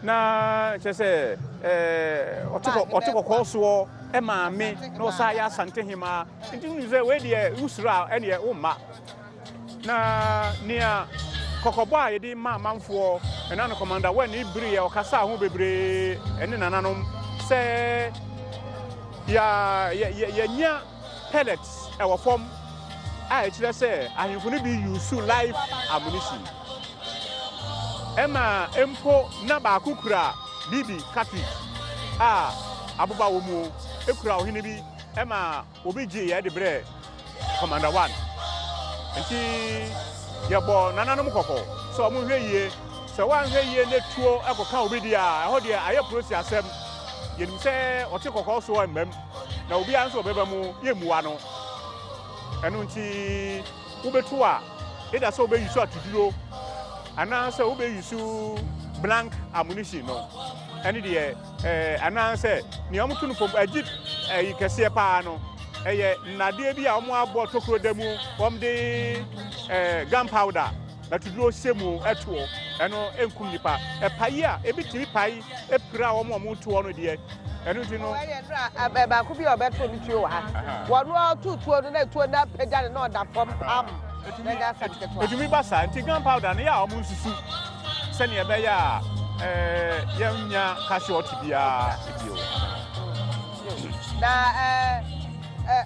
Na kyerɛ sɛ ɛɛ ɔte kɔkɔɔ soɔ maame na ɔsan yɛ Asante hemaa. Nti wonim sɛ wei deɛ wosuro a ɛneɛ womma. Na nea Kɔkɔbɔ a yɛde ma amanfoɔ, ɛna no Commander Wen bereɛ ɔkasaa ho bebree ɛne nananom sɛ yɛ yɛ yɛnya pellets ɛwɔ fam a ɛkyerɛ sɛ ahemfo no bi use live ammunition. Ɛma mpo na baako kura BB cartridge a aboba wɔ mu kura ɔhene bi ɛma obi gyee yɛ de brɛɛ Commander One. Nti yɛbɔ nananom kɔkɔ sɛ wɔn nhwɛ yie. Sɛ wɔanhwɛ yie na tuo kɔka obi deɛ a, ɛhɔ deɛ ayɛ polisi asɛm. Yɛnim sɛ ɔte kɔkɔɔ soɔ mmam, na obiara nso ɔbɛba mu yɛmmua no. Ɛno nti wobɛtu a, either sɛ wobɛyusu atuduro anaasɛ wobɛyusu blank ammunition no, ɛne deɛ ɛɛ anaasɛ nea wɔto no fam agye ɛyi kɛseɛ paa no, ɛyɛ nnadeɛ bi a wɔabɔ tokuro da mu, wɔde ɛɛ gun powder atuduro hyɛ mu ɛtoɔ, ɛno nkum nipa. Ɛpae a, ebi tumi pae pira wɔn a wɔtoɔ no deɛ, ɛno nti no. Ɛyɛ nnora baako bi a ɔbɛto ne tuo wɔ ha. Wɔn a ɔto tuo no na tuo no apagya no na ɔda fam pam. Na ɛnyɛ asɛm ketewa. Ɛtumi ba saa nti gun powder no yɛ a wɔn nsusu sɛnea ɛbɛyɛ a yɛnnya casualty biara bio. Na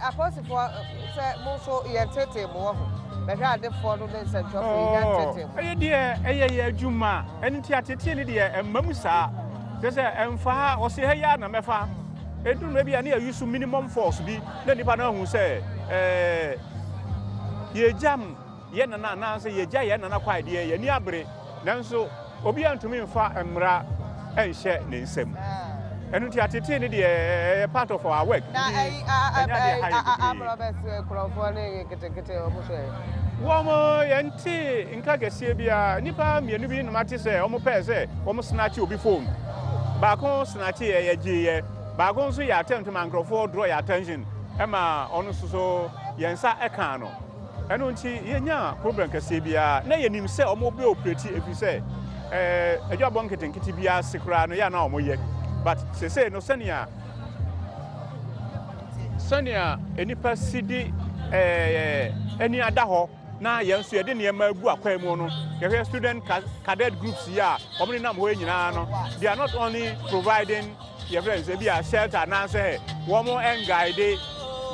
apolisifoɔ sɛ mo nso yɛntetee mo wɔ ho. Bɛhwɛ adefoɔ no ne nsɛntwerɛfoɔ yi yɛntetee mo. Ɛyɛ deɛ ɛyɛ yɛn adwuma. Ɛno nti ateetee no deɛ ɛmma mu saa. Kyerɛ sɛ ɛmfa ha, ɔse ha yi ara na mɛfa. Ɛduru mmerɛ bi a na yɛ use minimum force bi na nnipa no ahu sɛ ɛɛ yɛgyam yɛn nana anaasɛ yɛgya yɛn nana kwae deɛ yɛn ani abere. Nanso obiara ntumi mfa mmara nhyɛ ne nsam. Ɛno nti atetee no deɛ ɛyɛ part of our work. Na Nti ɛyi ɛnyɛ adeɛ ɛha yɛn bebree. Amrɔbɛs nkurɔfoɔ ne nketenkete wɔn so ɛ? Wɔn yɛntee nka kɛseɛ biara. Nnipa mmienu bi na mate sɛ wɔn pɛɛ sɛ wɔn snatche obi phone. Baako snatche yɛ yɛgyeeɛ. Baako nso yɛ attempt ma nkurɔfoɔ draw yɛ attention ɛma ɔno nso so yɛn nsa ɛkaa no. Ɛno nti yɛnyaa problem kɛseɛ biara. Na yɛnim sɛ wɔn bɛ operate ɛfiri sɛ ɛɛ adwabɔ nketenkete biara ase koraa no yɛ a na wɔn yɛ. But sesei no sɛnea sɛnea nnipa si de ɛɛ ani ada hɔ na yɛn nso yɛde nneɛma agu akwan mu no, yɛhwɛ student cadet groups yi a wɔn nenam hɔ yi nyinaa no, they are not only providing yɛfrɛ no sɛ bi a shelter anaasɛ wɔn nguide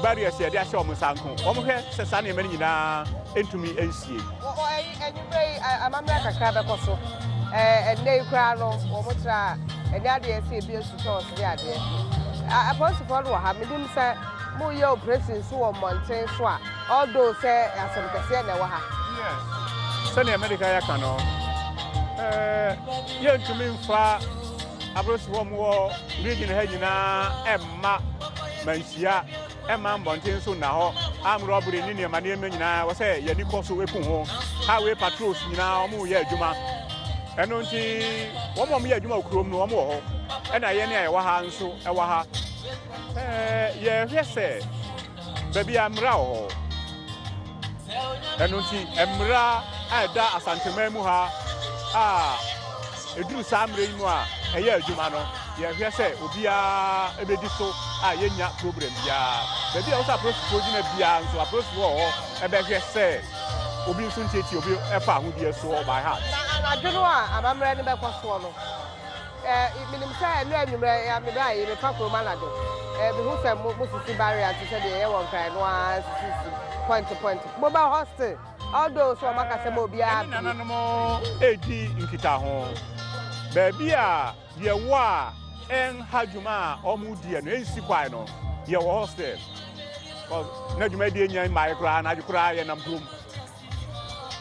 barriers yɛde ahyɛ wɔn nsa nko, wɔn hwɛ sɛ saa nneɛma no nyinaa ntumi nsie. Wɔ wɔ ɛyi anwummerɛ yi amammerɛ kakra bɛkɔ so. Ɛɛ ɛnnɛ yi koraa no wɔn kyerɛ a ɛnyɛ adeɛ sɛ ebi asu tɔɔs ne adeɛ. Apolisifoɔ no wɔ ha menim sɛ moyɛ operation nso wɔ mmɔnten so a although sɛ asɛm kɛseɛ na ɛwɔ ha. Yes, sɛdeɛ mede kan aka no, ɛɛ yɛntumi mfa apolisifoɔ a wɔwɔ region ha nyinaa mma manhyia mma mmɔnten so nna hɔ. Armed robbery ne nneɛma nneɛma nyinaa wɔ sɛ yɛn ani kɔ so ku ho. Highway patrols nyinaa wɔreyɛ adwuma. Ɛno nti wɔn a wɔyɛ adwuma wɔ kurom no wɔn wɔ hɔ. Ɛna yɛn a yɛwɔ ha nso wɔ ha. Ɛɛ yɛhwɛ sɛ baabi a mmara wɔ hɔ. Ɛno nti mmara a ɛda Asanteman mu ha a ɛduru saa mmerɛ yi mu a ɛyɛ adwuma no, yɛhwɛ sɛ obiara bɛdi so a yɛnnya problem biara. Baabi a ɛwɔ sɛ apolisifoɔ gyina biara nso, apolisifoɔ wɔ hɔ bɛhwɛ sɛ obi nso ntiatia obi fa ahodie soɔ by heart. Na anadwo no a amammerɛ no bɛkɔ soɔ no, menim sɛ ɛno anwummerɛ, mebaeɛ yi, mefa kurom anadwo, mehu sɛ mosisi barrier te sɛ deɛ ɛyɛ wɔ Nkran no ara, sisisisi point point. Mobɛ hɔ still? Although sɛ wɔaka sɛ ma obiara Yɛne nananom redi nkitaho. Baabi a yɛwɔ a ɛnha dwuma a wɔredi no, ɛnsi kwae no, yɛwɔ hɔ still. Cause na dwumadie nya mmaeɛ koraa, anadwo koraa yɛnam kurom.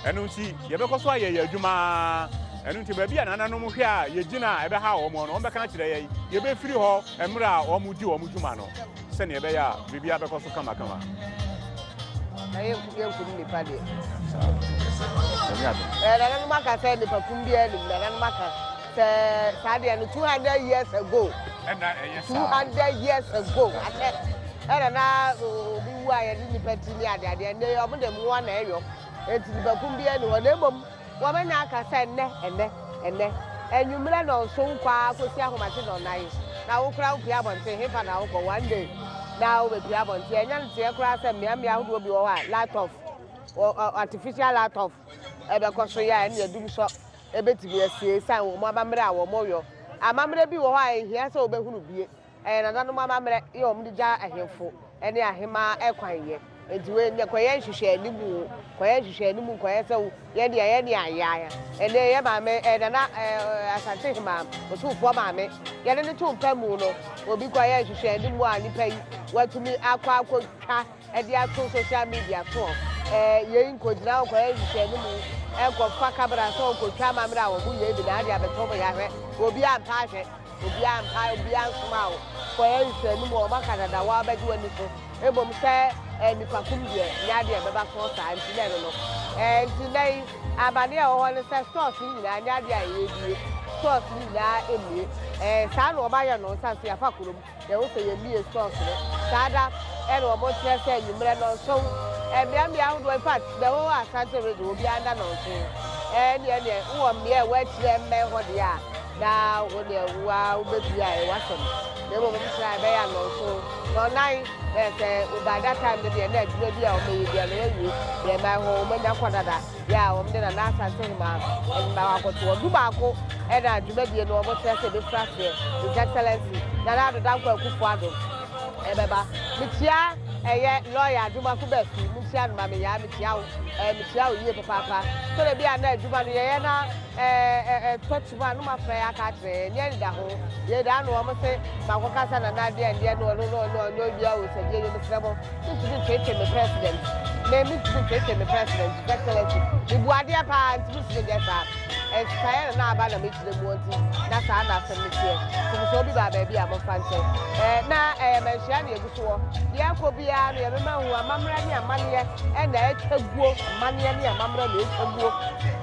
Ɛno nti, yɛbɛkɔ so ayɛ yɛn adwuma ara. Ɛno nti, baabi a nananom hwɛ a yɛgyina a ɛbɛha wɔn no, wɔbɛka akyerɛ yɛn. Yɛbɛfiri hɔ mmerɛ a wɔredi wɔn dwuma no. Sɛnea ɛbɛyɛ a biribiara bɛkɔ so kamakama. Na yɛnkum nnipa deɛ. Nananom aka sɛ nnipakum biara nim. Nananom aka sɛ saa deɛ no 200 years ago. Ɛna ɛyɛ saa. 200 years ago akyɛ. Ɛna na obi wu a yɛde nnipa ti ne adeadeɛ. Ɛnɛ yɛ ɔmo de mmoa na ɛyɔ. Enti nnipakum biara ni hɔ. Na mmom Wɔbɛnya aka sɛ, Nnɛ, ɛnnɛ, ɛnnɛ, anwummerɛ nnɔnson kɔ ara kɔsi ahomakye nnɔnnan, na wo koraa wopue abɔnten, hefa na wokɔ? One day na wobɛpue abɔnten. Ɛnyɛ nteɛ koraa sɛ mmeammea ahodoɔ bi wɔ hɔ a light off, artificial light off. Ɛbɛkɔ so yɛ a ɛne adum sɔ ɛbɛtumi asie ɛsiane wɔn amammerɛ a wɔyɔ. Amammerɛ bi wɔ hɔ a ɛnhia sɛ wobɛhunu bie. Ɛyɛ nananom amammerɛ yɛ wɔn de gya ahemfo ne ahemaa kwan yɛ. Enti wei nyɛ kɔyɛ nhwehwɛanimu o, kɔyɛ nhwehwɛanimu nkɔyɛ sɛ wo yɛ deɛ yɛ ne ayɛ. Ɛnɛ yɛ maame eh, nana eh, Asante hemaa, Otumfoɔ maame, yɛne no to mpa mu no, obi kɔyɛ nhwehwɛanimu a nipa yi watumi akɔ akɔtwa de ato social media soɔ. Eh, yei nkɔgyina hɔ nkɔyɛ nhwehwɛanimu, nkɔfa kamera sɛ ɔnkɔtwa amammerɛ a wɔn yɛ bi na ade abɛtɔ mo yɛahwɛ. Obiara mpa ahwɛ. Obiara mpa, obiara nsoma wo. Kɔyɛ nhwehwɛanimu a wɔaka dada wo ara bɛgye w'ani so. Mmom sɛ eh, nnipakum deɛ, nyɛ adeɛ a ɛbɛba soɔ saa nti na ɛno no. Eh, nti nnɛ yi, amaneɛ a ɛwɔ hɔ ne sɛ stores no nyinaa nyɛ adeɛ a yɛrebue. Stores no nyinaa mmue. Eh, saa na wɔayɛ no ɛsiane sɛ yɛafa kurom. Yɛhu sɛ yɛmmue stores no. Saa da ɛna wɔkyerɛ sɛ anwummerɛ nnɔnson, mmeammea ahodoɔ, in fact, the whole Ashanti region, obiara nna nnɔnson. Ɛneɛ neɛ wowɔ mmea a ɛwɔ akyire mmɛn hɔ deɛ a, na wo deɛ wo ara wobɛbue a ɛyɛ w'asɛm. Na mmom wɔkyerɛ a ɛbɛyɛ a nnɔnson, nnɔnnan, na ɛsɛ sɛ by that time no deɛ na adwuma bi a wɔbɛyɛ biara no wɔawie, deɛ ɛma ɛhɔ wɔanya kɔ dada. Yɛ a wɔde Nana Asante Hemaa mma akɔto hɔ. Dubaako na dwumadie no wɔkyerɛ sɛ ɛbɛfiri aseɛ. His Excellency Nana Addo Dankwa Akufo Addo ɛbɛba. Mekyia ɛyɛ lawyer Adomako Baafi, monkyia no ma me yaa, mekyia wo, ɛɛ mekyia wo yie papaapa. Sɛdeɛ bi a na adwuma no yɛyɛ na ɛɛ ɛtɔ kyima a no mafrɛ yɛ aka akyerɛ yɛn, ɛnyɛ anidaho. Yei da ano wɔn se makɔkasa Nana adeɛ ndeɛ no ɔno no ɔno ɔnyɛ obiara wɔ sɛdeɛ yɛ mesrɛ mo. Mentumi ntweetwee me president. Me mentumi ntweetwee me president, His Excellency. Mebu adeɛ paa nti mentumi nyɛ saa. Nsesaeɛ na na aba na mekyerɛ mu nti na saa na asɛm no teɛ. Mfomsoɔ bi baa baabi a momfa nkyɛ. Eh, na ɛyɛ manhyia na yɛgu so wɔ. Deɛ ɛkɔ biara no yɛbɛma ahu amammerɛ ne amanneɛ na ɛtwa guo, amanneɛ ne amammerɛ na ɛtwa guo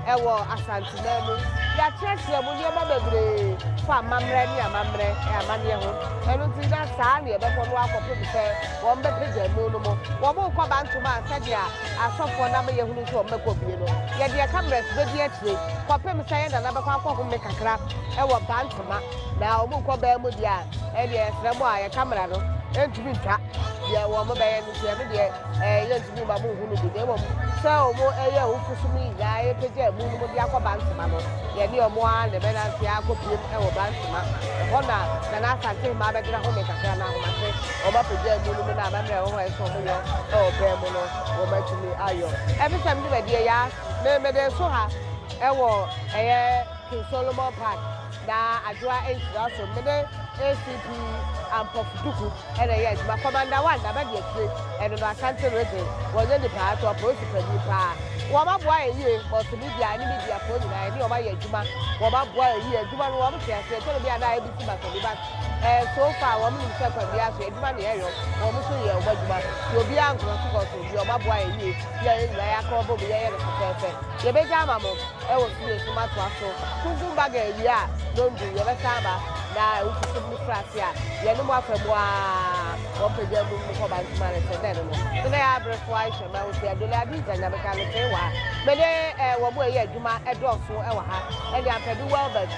ɛwɔ Asanteman mu. Yɛakyerɛkyerɛ mu nneɛma bebree fa amammerɛ ne amammerɛ amanneɛ ho. Ɛno nti na saa na yɛbɛkɔ no akɔpem sɛ Wɔbɛpagya amu no mu. Wɔrekɔ Bantom a sɛdeɛ asɔfoɔ no ama yɛahunu sɛ wɔbɛkɔ bie no, yɛde yɛn cameras bɛdi akyire kɔpem sɛ yɛn nana bɛkɔ akɔhome kakra wɔ Bantama. Na wɔrekɔ baa mu deɛ a, ɛnneɛ yɛsrɛ mo a yɛn camera no ntumi ntwa deɛ wɔbɛyɛ no nti ɛno deɛ ɛɛ yɛntumi mma mo nhunu bi. Na mmom sɛ wɔyɛ awufosom yi nyinaa yɛpagya amu no mu de akɔ Bantama no, yɛne wɔn ara na ɛbɛnante akɔpiem wɔ Bantama. Ɛhɔ na Nana Asantehema bɛgyina home kakra na ahomakye. Wɔapagya amu no mu na amammerɛ a ɛwɔ hɔ a ɛsɛ sɛ wɔyɔ wɔ ɔbran mu no, wɔatumi ayɔ. Efisɛ me dwumadie yi a me mede reso ha wɔ ɛyɛ King Solomon Park na Adwoa Nhyira so. Me ne ACP Ampofo Duku na ɛyɛ adwuma. Commander One Abadiakyire ɛno no Ashanti Region. Wɔnyɛ nipa ato apolisi panin paa. Wɔaboa yɛn yie, multimedia ne mediafoɔ nyinaa yɛne wɔn ayɛ adwuma. Wɔaboa yɛn yie, adwuma no wɔte aseɛ. Ɛtɔ da bi a na ABC Masani but Eh so far wɔn nim sɛ kwan biara so adwuma na yɛyɔ, wɔn nso yɛ wɔn adwuma nti obiara nkrɔskrɔs obi, wɔn aboa yɛn yie yɛ yɛn nyinaa yɛaka abom yɛyɛ no fɛfɛɛfɛ. Yɛbɛgya ama mo wɔ studio so moatoa so. Kunkum Baga awie a nondu yɛbɛsan aba na awufusom no firi ase a yɛne mo afa mu aa wɔn pagya mu mu kɔba ntoma no sɛ dɛn no no. Me na yɛ abrefo Aisha Mawusi Adole Adija Nyameka Metewa me ne eh wɔn a ɛyɛ adwuma ɛdɔɔso wɔ ha ɛne Ampadu Welbert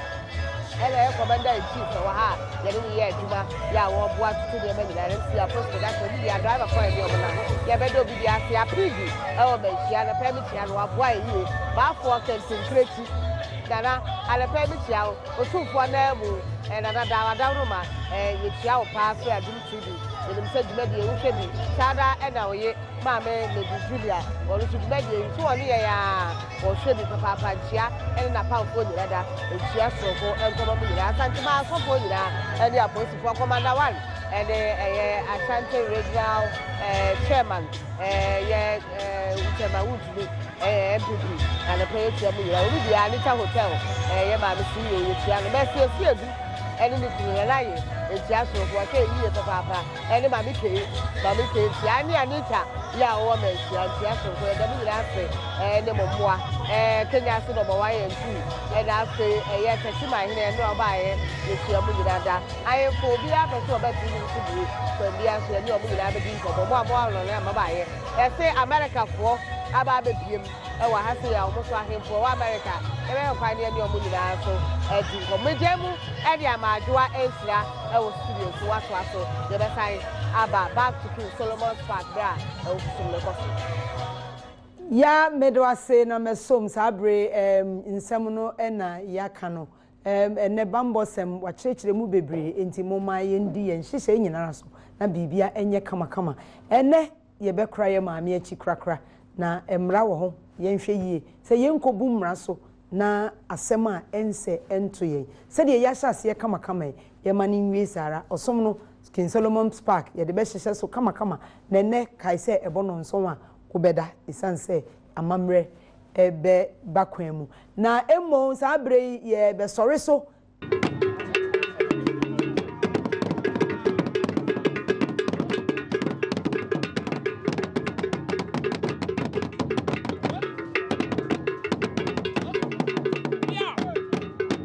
Ɛna ɛyɛ commander in chief ɛwɔ ha a yɛne no yɛ adwuma yɛ a wɔboa toto nneɛma nyinaa no nti apostle da sɛ obi bia driver kɔ ɛne ɔmo nam yɛbɛda obi bia ase apigi ɛwɔ manhyia no pɛ mekyia no waboa yɛ yie baafoɔ kɛntenkirekyi nana anɔpɛ mekyia wo otumfoɔ naa mu nana daa wadaworoma yɛkyia wo paa firi adum tv yɛnim sɛ dwumadie wohwɛ bi saa da ɛna oye maame Lady Julia wɔn nso dwumadie nso wɔne yɛn a Wɔhwɛ bi papaapa nkyia ne n'apamfoɔ nyina da nkyia soronko nkɔma mo nyinaa Asanteman asɔfoɔ nyinaa ne apolisifoɔ Commander one ne ɛyɛ Ashanti regional chairman ɛyɛ chairman wontumi ɛyɛ NPP anɔpa yɛkyia mo nyinaa obi biara Anita Hotel ɛyɛ maame CEO yɛkyia no Mercy Asiedu ɛne ne kunu Nana Aye nkyia soronko wɔhwɛ yie papaapa Ɛne Maame Kay, Maame Kay nkyia, ɛne Anita yi a ɔwɔ Manhyia nkyia soronko. Yɛda mo nyinaa ase ɛne mo mmoa. Ɛɛ Kenya ase na ɔma wayɛ ntu. Ɛna afei ɛyɛ Techiman hene ɛno a ɔbaeɛ yɛkyia mo nyinaa da. Ahemfo obiara pɛ sɛ ɔba TV so bie kwan biara so yɛne wɔn nyinaa bɛdi nkɔmmɔ. Mo a mo awɔne a mobaeɛ. Yɛse Americafoɔ aba abɛpiem wɔ ha sei a wɔn nso ahemfo ɛwɔ America yɛbɛhwɛ kwan na yɛne wɔn nyinaa nso adi nkɔmmɔ. Megyae mu de ama Adwoa Nhyira. Ɛwɔ studio so watoa so yɛbɛsan aba back to King Solomon's Park berɛ a awufosom no kɔ so. Ya meda wo ase na mɛsom saa bere ɛɛm nsɛm no na yɛaka no ɛɛm ɛnɛ bammɔ sɛm wakyerɛkyerɛ mu bebree enti momma yɛndi yɛn nhyehyɛe nyinara so na biribia ɛnyɛ kamakama ɛnɛ yɛbɛkora yɛn maame akyi korakora na mmara wɔ ho yɛnhwɛ yie sɛ yɛnkɔbu mmara so na asɛm a ɛnsɛ ɛnto yɛn sɛdeɛ yɛahyɛ aseɛ kamakama yi yɛma no nwie saa ara ɔsom no King Solomon's Park yɛde bɛhyehyɛ so kamakama na ɛnɛ kae sɛ ɛbɔ nɔnson a wobɛda esiane sɛ amammerɛ bɛba kwan mu. Na mmom saa berɛ yi yɛrebɛsɔre so.